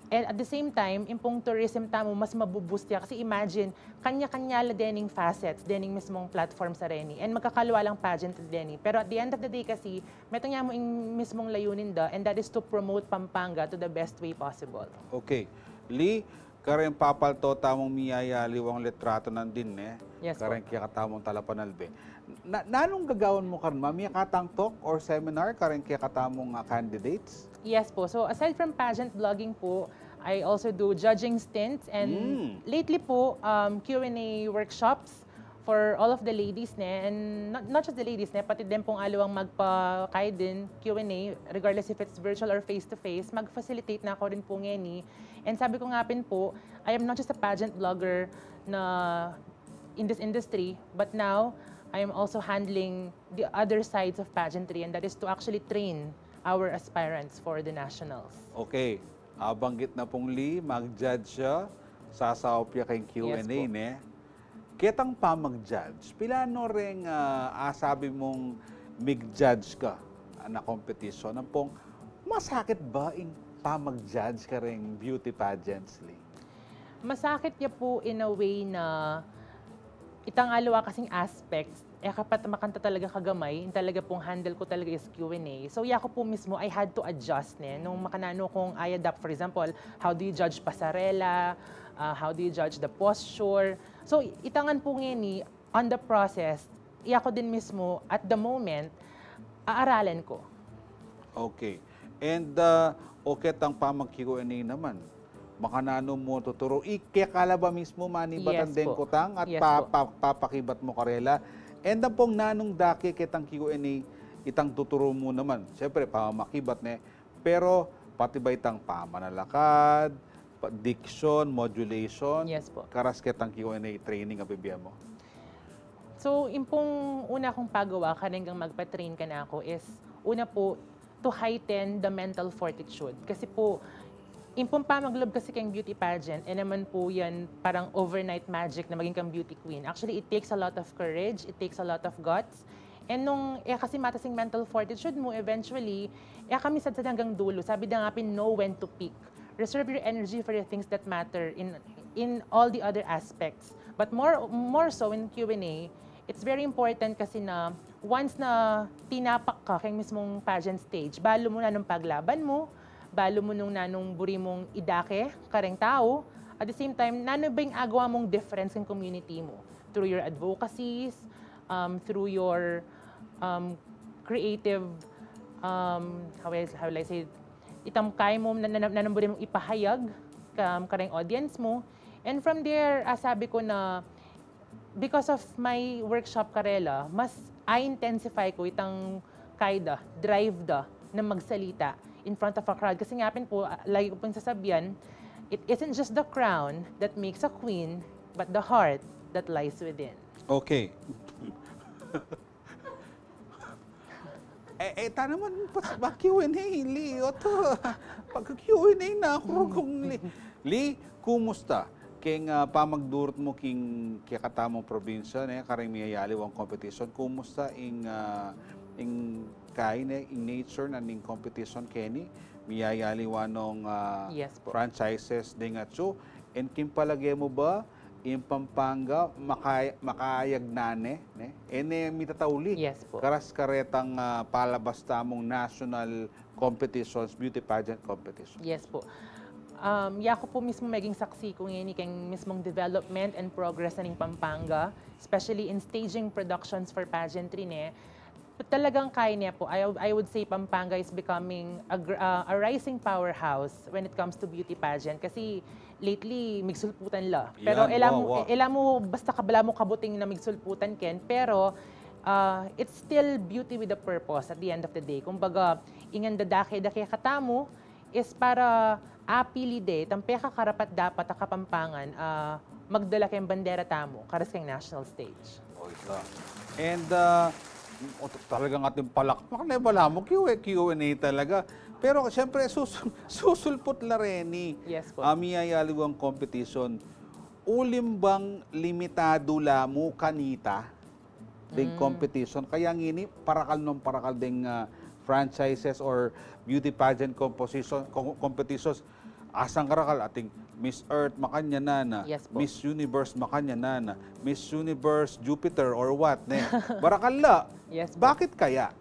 And at the same time, ing pung tourism tamu mas mabu-boost ya. Kasi imagine, kanya-kanya la dening facets, dening mismung platform sa reni. And magkakaluwa lang pageant deni. Pero at the end of the day kasi, metung ya mu ing mismung layunin da, and that is to promote Pampanga to the best way possible. Okay. Lee, kareng papalto tamung miyayaliwang litrato nandin, ne? Yes po. Kareng kekatamung talapanalbe. Na, nanung gagawan mu karin? Mamie ka tang talk or seminar kareng kekatamung, ah, candidates? Yes po. So, aside from pageant blogging po, I also do judging stints and lately po, um, Q and A workshops for all of the ladies, ne, and not, not just the ladies, ne, pati din pung aliwang magpakaidin Q and A, regardless if it's virtual or face-to-face, mag-facilitate na ku rin po ngeni. And sabi ku nga pin po, I am not just a pageant blogger na in this industry, but now I am also handling the other sides of pageantry, and that is to actually train our aspirants for the nationals. Okay. Abanggit na pung Lee, mag-judge siya, sasaup ya keng Q and A, ne? Ketang pamag-judge, pilan no reng, ah, asabi mung mig-judge ka, ah, na kompetisyon? Ampong, masakit ba ing pamag-judge kareng beauty pageants, Lee? Masakit ya pu in a way na itang aliwa kasing aspects, e ka pa makanta talaga kagamay, ing talaga pung handle ku talaga is Q and A. So, yaku pu mismu, I had to adjust, ne, nung makananu kung i-adapt. For example, how do you judge pasarela? Ah, how do you judge the posture? So, ita ngan pu ngeni, on the process, yaku din mismu, at the moment, aaralan ku. Okay. And, ah, o ketang pamag-Q and A naman, makananu mu tuturu? Ika la ba mismu manibatan deng kutang at pa-, pa-, papakibat mu karela? And ampong nanung dake ketang Q and A itang tuturu mu naman? Siyempre, pamakibat, ne? Pero pati ba itang pamanalakad, pa-, diction, modulation, karas ketang Q and A training a bibie mu? So, ing pung una kung pagawa kareng magpa-train kanaku is, una pu, to heighten the mental fortitude. Kasi pu, ing pung pamaglub kasi keng beauty pageant, e naman pu yan parang overnight magic na maging kang beauty queen. Actually, it takes a lot of courage, it takes a lot of guts. And nung e kasi matas ing mental fortitude mu, eventually, e ka misadsad anggang dulu. Sabi da nga pin, know when to peak. Reserve your energy for the things that matter in, in all the other aspects. But more, more so in Q and A, it's very important kasi na once na tinapak ka keng mismong pageant stage, balu mu nanung paglaban mu, balu mu nung nanung buri mung idake kareng tau, at the same time, nanu ba ing agawa mung difference keng community mu through your advocacies, um, through your, um, creative, um, how will, how will I say, itang kaya mu, na, na, nanung buri mung ipahayag, um, kareng audience mu. And from there, ah, sabi ko na, because of my workshop karela, mas i-intensify ko itang kaya da, drive da, na magsalita in front of a crowd. Kasi nga pin po, ah, lagi ko pong sasabihan, it isn't just the crown that makes a queen, but the heart that lies within. Okay. Eh, eh, ta naman, pas-, pa Q and A, Lee. Oto, pag Q and A na ako, kung Lee. Lee, kumusta? Keng, ah, pamagdurut mu king kekatamung probinsya, ne, kareng miyayaliwang competition, kumusta ing, ah, ing kaya, ne, ing nature na ning competition keni? Miyayaliwa nung, ah, Yes po. Franchises deng atsu. And king palage mu ba, ing Pampanga, makay-, makayag na ne, ne? E ne mitatauli. Yes po. Karas karetang, ah, palabas tamung national competitions, beauty pageant competition. Yes po. Um, yaku po mismu meging saksi ku ngeni keng mismung development and progress na ning Pampanga, especially in staging productions for pageantry, ne. Talagang kaya ne po. I, I would say Pampanga is becoming a, gr- uh, a rising powerhouse when it comes to beauty pageant. Kasi lately, migsulputan la. Pero Yan, e la wa, mu, wa. e la mu basta kabala mu kabuting na migsulputan ken, pero, uh, it's still beauty with a purpose at the end of the day. Kumbaga, ing dadake-dake katamu is para apili de itang pekakarapat-dapat a Kapampangan, ah, magdala keng bandera tamu karas keng national stage. O, ita. And, ah, o, t-, talagang ating palakpak na bala mu, Q, Q and A talaga. Pero, siyempre, susul-, susulput la reni. Yes po. Ah, miyayaliwang competition. Uling bang limitadu la mu kanita deng competition. Kaya ngeni, parakal nung parakal deng, ah, franchises or beauty pageant composition, com-, competitions. Asang karakal, ating Miss Earth, makanyan na. Yes po. Miss Universe, makanyan na. Miss Universe Jupiter or what, ne? Barakal la. Yes po. Bakit kaya?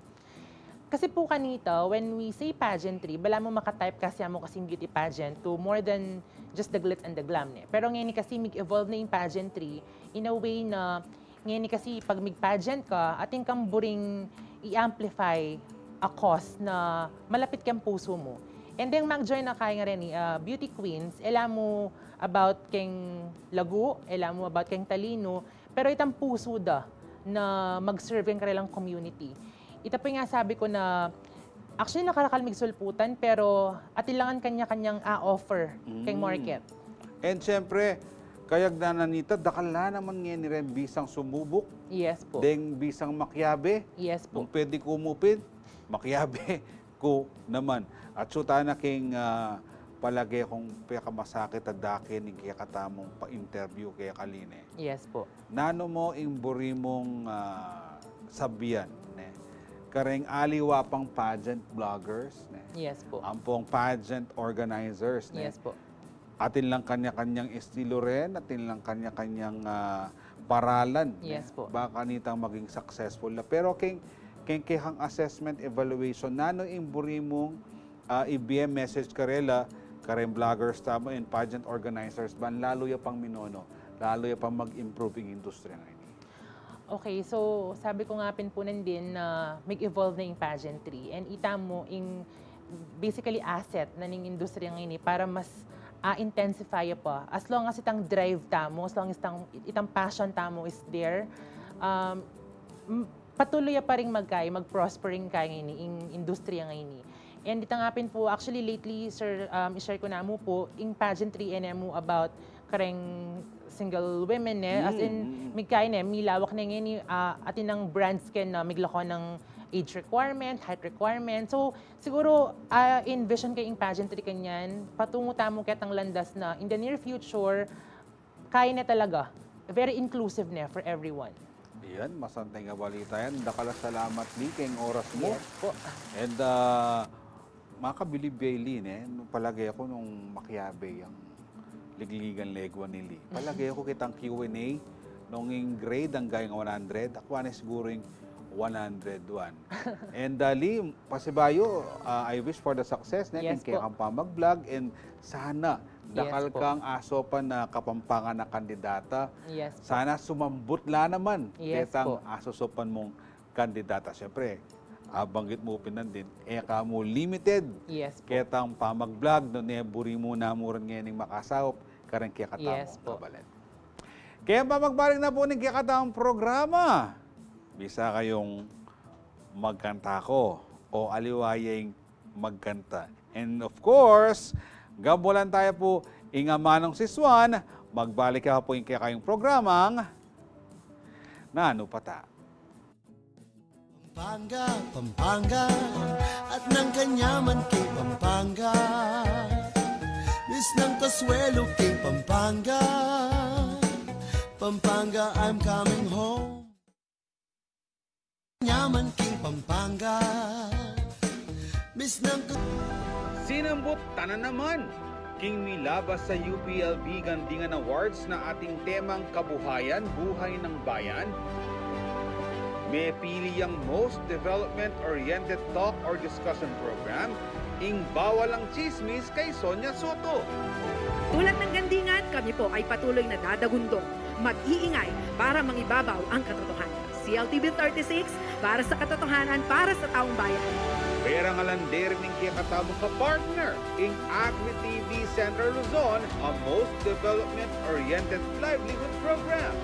Kasi po kanita, when we say pageantry, bala mu makatypecast ya mu kasing beauty pageant to more than just the glitz and the glam, ne? Pero ngeni kasi mig-evolve na ing pageantry in a way na ngeni kasi pag mig-pageant ka, atin kang buring i-amplify a cause na malapit keng pusu mu. And then mag-join na kaya nga reni, ah, beauty queens, e la mu about keng lagu, e la mu about keng talinu, pero itang pusu da na mag-serve keng karelang community. Ita po ing sabi ku na, actually, nakarakal migsulputan, pero atin lang kanya-kanyang a-offer keng market. And siyempre, kayagnan na nita, dakal la naman ngeni reng bisang sumubuk, Yes po. deng bisang makiabe, Yes po. nung pwede kumupin, makiabe ku naman. At suta na keng, ah, palage kung pekamasakit a dake ning kekatamung pa-interview keka Lee, ne. Yes po. Nanu mu ing buri mung, ah, sabian, ne? Kareng aliwa pang pageant bloggers, ne? Yes po. Ampong pageant organizers, ne? Yes po. Atin lang kanya-kanyang estilo rin, atin lang kanya-kanyang, ah, paralan, ne? Yes po. Baka nitang maging successful na. Pero keng, keng kekang assessment evaluation, nanu ing buri mung, ah, ibie message karela, kareng bloggers tamu and pageant organizers, ban lalu ya pang minono, lalu ya pang mag-improve ing industriya ngeni? Okay, so sabi ku nga pin po nandin na mag-evolve na ing pageantry. And ita mu ing basically asset na ning industriya ngeni para mas, ah, intensify pa. As long as itang drive tamu, as long as itang, itang passion tamu is there, um, m- patuloy ya pa ring magkaya, mag-prosper ing kaya ngeni, ing industriya ngeni. And ita nga pin po, actually lately, sir, um, i-share ku namu po, ing pageantry e ne mu about kareng single women, ne? As in, Mm, mm. Migkaya ne, milawak ne ngeni, ah, atin nang brands ken na miglako ng age requirement, height requirement. So, siguro, ah, envision ke ing pageantry kanyan, patungo tamu ketang landas na, in the near future, kaya ne talaga, very inclusive ne for everyone. Yan, masanteng a balita yan. Dakal a salamat, Lee, keng oras mu. Yes po. And, ah, makabilib ya, Lee, ne? Nung palage ku nung makiabe yang ligligan legua nili. Palage ku ketang Q and A, nung ing grade anggang one hundred, akua ne siguru ing one hundred one. And, ah, Li, pasibayu, ah, I wish for the success ne, yes, king kekang pamag-vlog, and sana dakal kang asopan na Kapampangan a kandidata. Yes po. Sana sumambut la naman, yes, ketang asosopan mung kandidata. Siyempre, abanggit mu pin nandin, e ka mu limited, yes po, ketang pamag-vlog, nune buri mu na mu rin ngening makasaup kareng kekatamung, yes po, kabalen. Kaya pa magbalik na pu ning kekatamung programa, bisa kayung magkanta ko o aliwa ya ing magkanta. And of course, gamulan taya pu ing amanung sisuan, magbalik ya pu ing kekayung programang Nanu Pata. Pampanga, Pampanga, at nang kanyaman king Pampanga. Miss ng Consuelo king Pampanga. Pampanga, I'm coming home. Yaman king Pampanga. Miss ng Sinambut ta na naman king milabas a U P L B Gandingan Awards na ating temang Kabuhayan, Buhay ng Bayan. Mepili yang Most Development-Oriented Talk or Discussion Program, ing Bawal ang Tsismis kay Sonia Soto. Tulad ng Gandingan, kami po ay patuloy na dadagundong, mag-iingay para mangibabaw ang katotohanan. C L T V thirty-six, para sa katotohanan, para sa taong bayan. Pera nga lang de rin ing kekatamung kapartner, ing Agri T V Central Luzon, a most development-oriented livelihood program.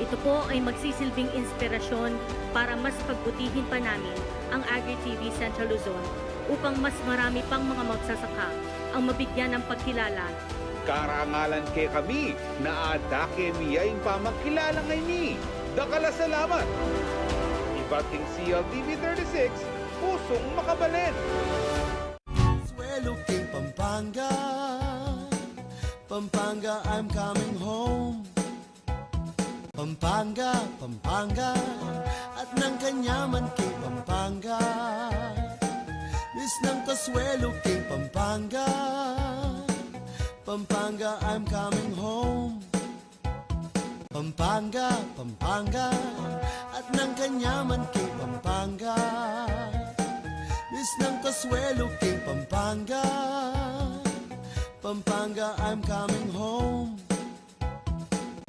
Ito po ay magsisilbing inspirasyon para mas pagbutihin pa namin ang Agri T V Central Luzon upang mas marami pang mga magsasaka ang mabigyan ng pagkilala. Karangalan kekami na adake mi ya ing pamagkilala ngeni. Dakal a salamat! Ibat king C L T V thirty-six, pusung makabalen. Consuelo king Pampanga. Pampanga, I'm coming home. Pampanga, Pampanga, at nang kanyaman king Pampanga. Miss ng Consuelo king Pampanga. Pampanga, I'm coming home. Pampanga, Pampanga, at nang kanyaman king Pampanga. Miss ng Consuelo king Pampanga. Pampanga, I'm coming home.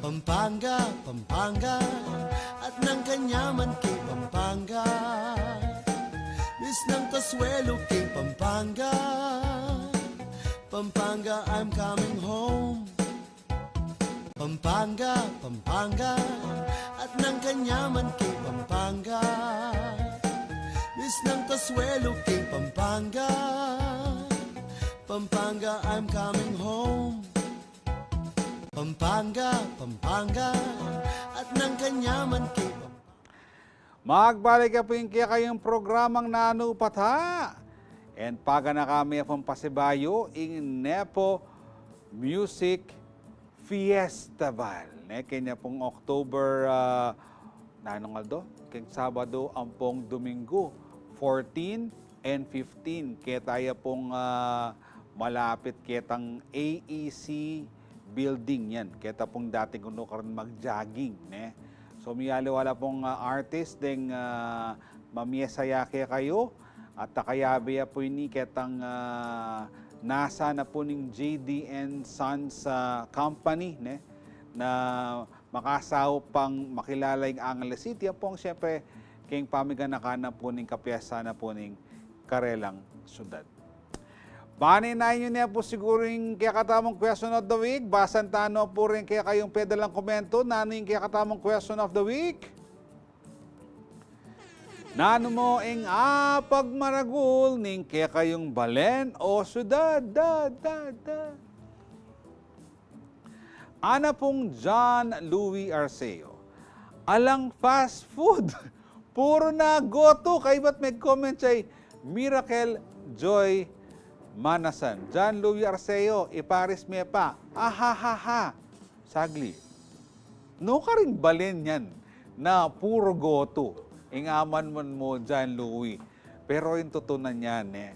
Pampanga, Pampanga, at nang kanyaman king Pampanga. Miss ng Consuelo king Pampanga. Pampanga, I'm coming home. Pampanga, Pampanga, at nang kanyaman king Pampanga. Miss ng Consuelo king Pampanga. Pampanga, I'm coming home. Pampanga, Pampanga, at nang kanyaman king Pampanga. Magbalik ya pu ing kekayung programang Nanu Pata. And paganaka mi ya pung pasibayu ing Nepo Music Festival. Ne, keni pung October, ah, nanung aldo? Keng Sabado ampong Dominggu, fourteen and fifteen. Keta ya pung, ah, malapit ketang A E C building yan. Keta pung dati kunu karin mag-jogging, ne? So, miyaliwa la pung, ah, artist deng, ah, mamiesaya kekayu, at akayabe ya pu ini ketang, ah, nasa na pu ning J D and Sons, ah, Company, ne? Na makasaup pang makilala ing Angeles City, ampong siyempre, keng pamiganakan na pu ning kapiesta na pu ning karelang syudad. Bane na yu ne pu siguru ing kekatamung question of the week. Basan ta no pu ring kekayung pedalang komento. Nanu ing kekatamung question of the week? Nanu mu ing apagmaragul ning kekayung balen o syudad? Da, da, da. Ana pung John Louis Arceo, alang fast food, puru na goto. Kaybat meg-comment ya i Miracle Joy Manasan. John Louis Arceo, iparis me pa. Ahahaha. Saglit. Nukarin balen yan na puru goto ing amanman mu, John Louis? Pero ing tutunan yan, e.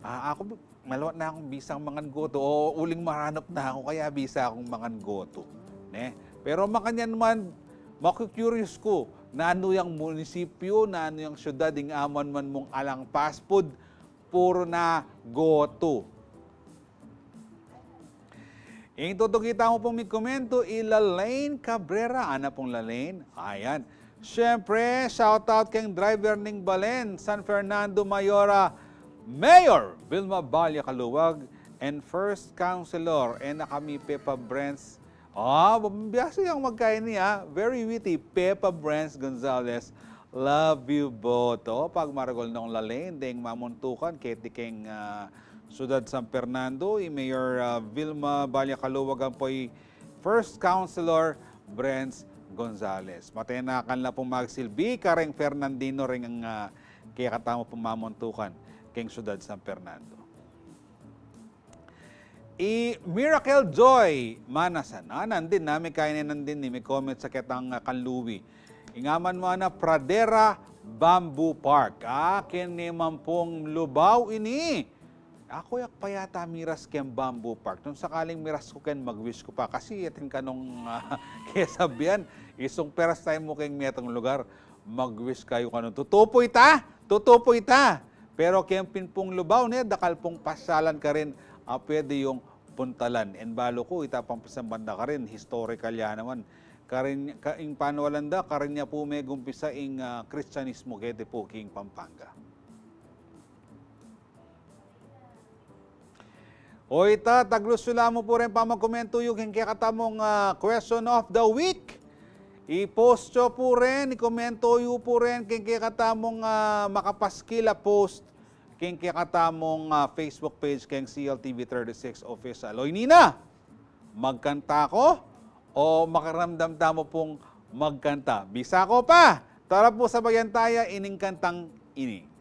Ah, aku, Malwat na kung bisang mangan goto, o uling maranup na ku, kaya bisa kung mangan goto, ne? Pero makanyan man, maku-curious ku, nanu yang munisipyu, nanu yang syudad, ing aman man mung alang fast food, puru na goto. Ing tutuki tamu pung mikomentu, i Lalaine Cabrera. Ana pung Lalaine? Ayan. Siyempre, shout out keng driver ning balen, San Fernando Mayora, Mayor Vilma Balia Caluag, and First Councilor, e na kami Pepa Brens. Ah, biasa yang magkaini, ah. Very witty, Pepa Brens Gonzales. Love you both. O, pagmaragul nong Lalaine, deng mamuntukan keti keng, ah, Siyudad San Fernando, i Mayor, ah, Vilma Balia Caluag ampo i First Councilor Brens Gonzales. Matenakan la pung magsilbi kareng Fernandino reng, ah, kekatamu pung mamuntukan keng Siyudad San Fernando. I Miracle Joy Manasan, ah, nandin, na, mikaine nandin, i mi-comment sa ketang, ah, kanluwi. Ing aman mu ana, Pradera Bamboo Park. Ah, keni man pung Lubao ini. Aku yak pa yata miras keng Bamboo Park. Nung sakaling miras ku keni, mag-wish ku pa. Kasi atin kanung, ah, kesabian, isung first time mu keng metung lugar, mag-wish kayu kanu. Tutu pu ita! Tutu pu ita! Pero keng pin pung Lubao, ne, dakal pung pasyalan karin a pwede yung puntalan. And balu ku, ita pang pisan banda karin, historical ya naman. Karin, ka, ing panualan da, karin ya pu megumpisa ing, ah, Kristianismo keti pu king Pampanga. O ita, taglusu la mu pu reng pamagkomentu yu keng kekatamung, ah, question of the week. I-post yu pu ren, i-komento yu pu ren keng kekatamung, ah, makapaskil a post keng kekatamung, ah, Facebook page keng C L T V thirty-six Official. O ini na, magkanta ko o makiramdam tamu pung magkanta? Bisa ko pa. Tara pu, sabayan taya ining kantang ini.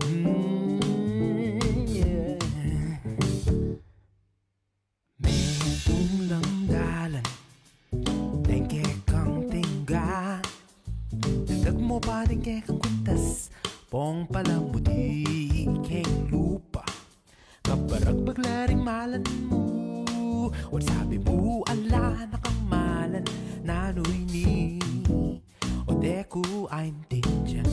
Mm, yeah. Metung lang dalan deng kekang tingga, dagdag mu pa deng kekang kwintas, pong palamuti keng lupa. Kabaragbag la ring malan mu, o sabi mu ala na kang malan, nanu ini? O de ku aintindian.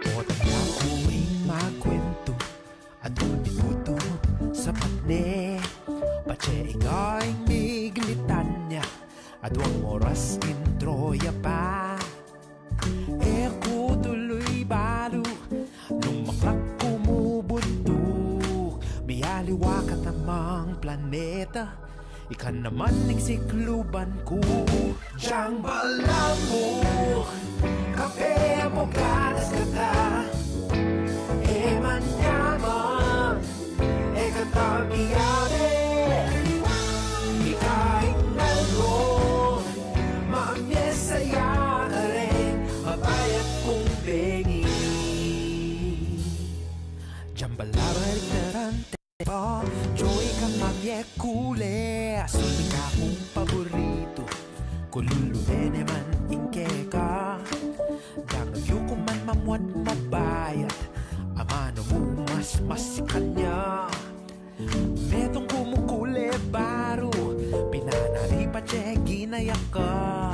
O tanda ku ing makwentu, aduang minutu sapat ne, patse ika ing miglitan ya, aduang oras intro ya pa. E ku tuluy balu, nung maklak ku mubuntuk, mialiwa ka tamang planeta, ika naman ing sikluban ku. Jambal la mu, kape mo gatas kata, e man yaman, e kata miyabe, ika ing nalgo, mamye saya kare, mabayat kung bengi. Jambal la baliktaran te pa, joy ka mamye kule, asul ika kung paboritu, kululu ne man ing keka. Dang agyu ku man mamwat mabayat, amanu mu mas masikan ya. Metung ku mukule baru, pinanari patse ginaya ka.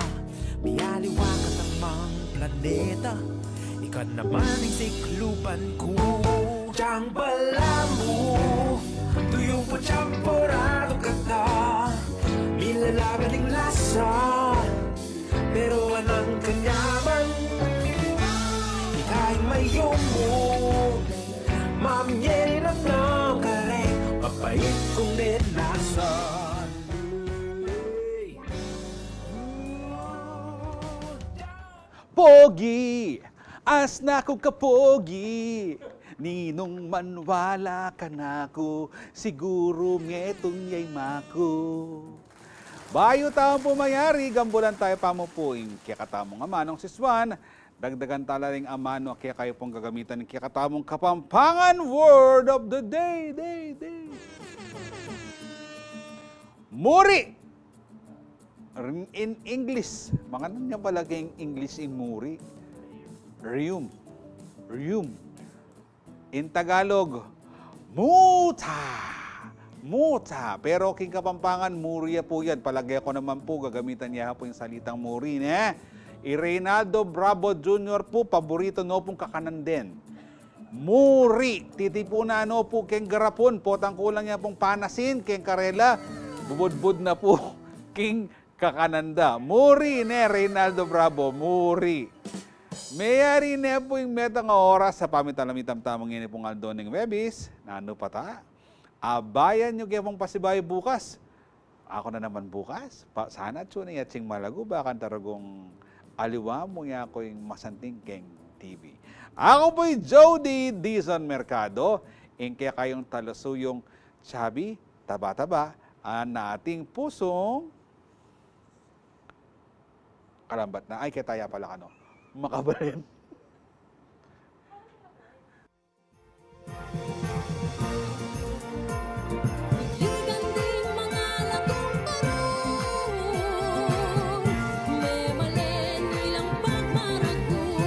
Mialiwa ka tamang planeta, ika naman ing sikluban ku. Jambal la mu, tuyung pu champorado kata, milalaban ing lasa. Pero anang kanyaman, ika ing mayumu, mamye rin ang nang kare, mapait kung denasan. Pogi! Asna ku kapogi! Ninung manwala kanaku, siguru metung ya i maku. Bayu tamu pu mayari, gambulan taya pa mu pu ing kekatamung amanung sisuan, dagdagan tala ring amanu a kekayu pung gagamitan ing kekatamung Kapampangan word of the day, day, day. Muri! In English, makanyan pala king English ing muri. Rium. Rium. In Tagalog, muta! Muta! Pero king Kapampangan, muri ya pu yan. Palage ku naman pu, gagamitan ya pu ing salitang muri, ne? I Reynaldo Bravo Junior pu, paborito no pung kakanan den. Muri! Titipunan no pu keng garapon, potang kulang ya pung panasin, keng karela, bubudbud na pu king kakanan da. Muri, ne, Reynaldo Bravo, muri. Meyari ne pu ing meta nga oras a pamitalam itamung ini pung aldo ning Webis. Nanu pa ta? Abayan yu ke pung pasibayu bukas. Aku na naman bukas. Pa, sana tune in at sing malagu, bakanta ragung aliwa mu ya ku ing masanting keng T V. Aku pu i Jody Dizon Mercado, ing kekayung talusuyung chubby, taba-taba, a ating pusung kalambat na. Ay, keta ya pala kanu. Makabalin. Ligan ding mangalak king barung, memalen ilang pagmaragul.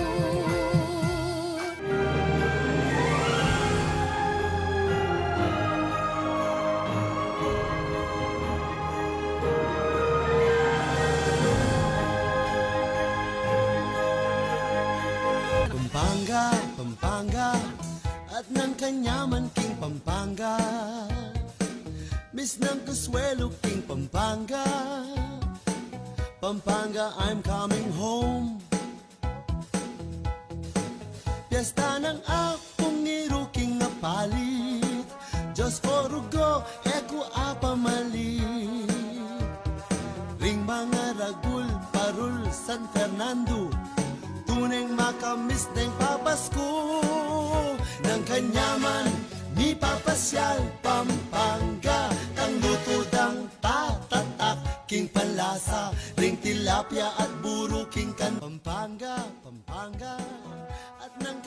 Pampanga, Pampanga, at nang kanyaman king Pampanga. Miss nang kasuelu king Pampanga. Pampanga, I'm coming home. Piyesta nang Apung Ngiru king apalit, Diyos ko rugo, e ku apamalit. Ring mangaragul, parul, San Fernando, tuneng makamiss deng papasku. Nang kanyaman, mipapasyal Pampanga, kang lutu dang tatatak king panlasa, ring tilapia at buru king kan Pampanga, Pampanga, at nang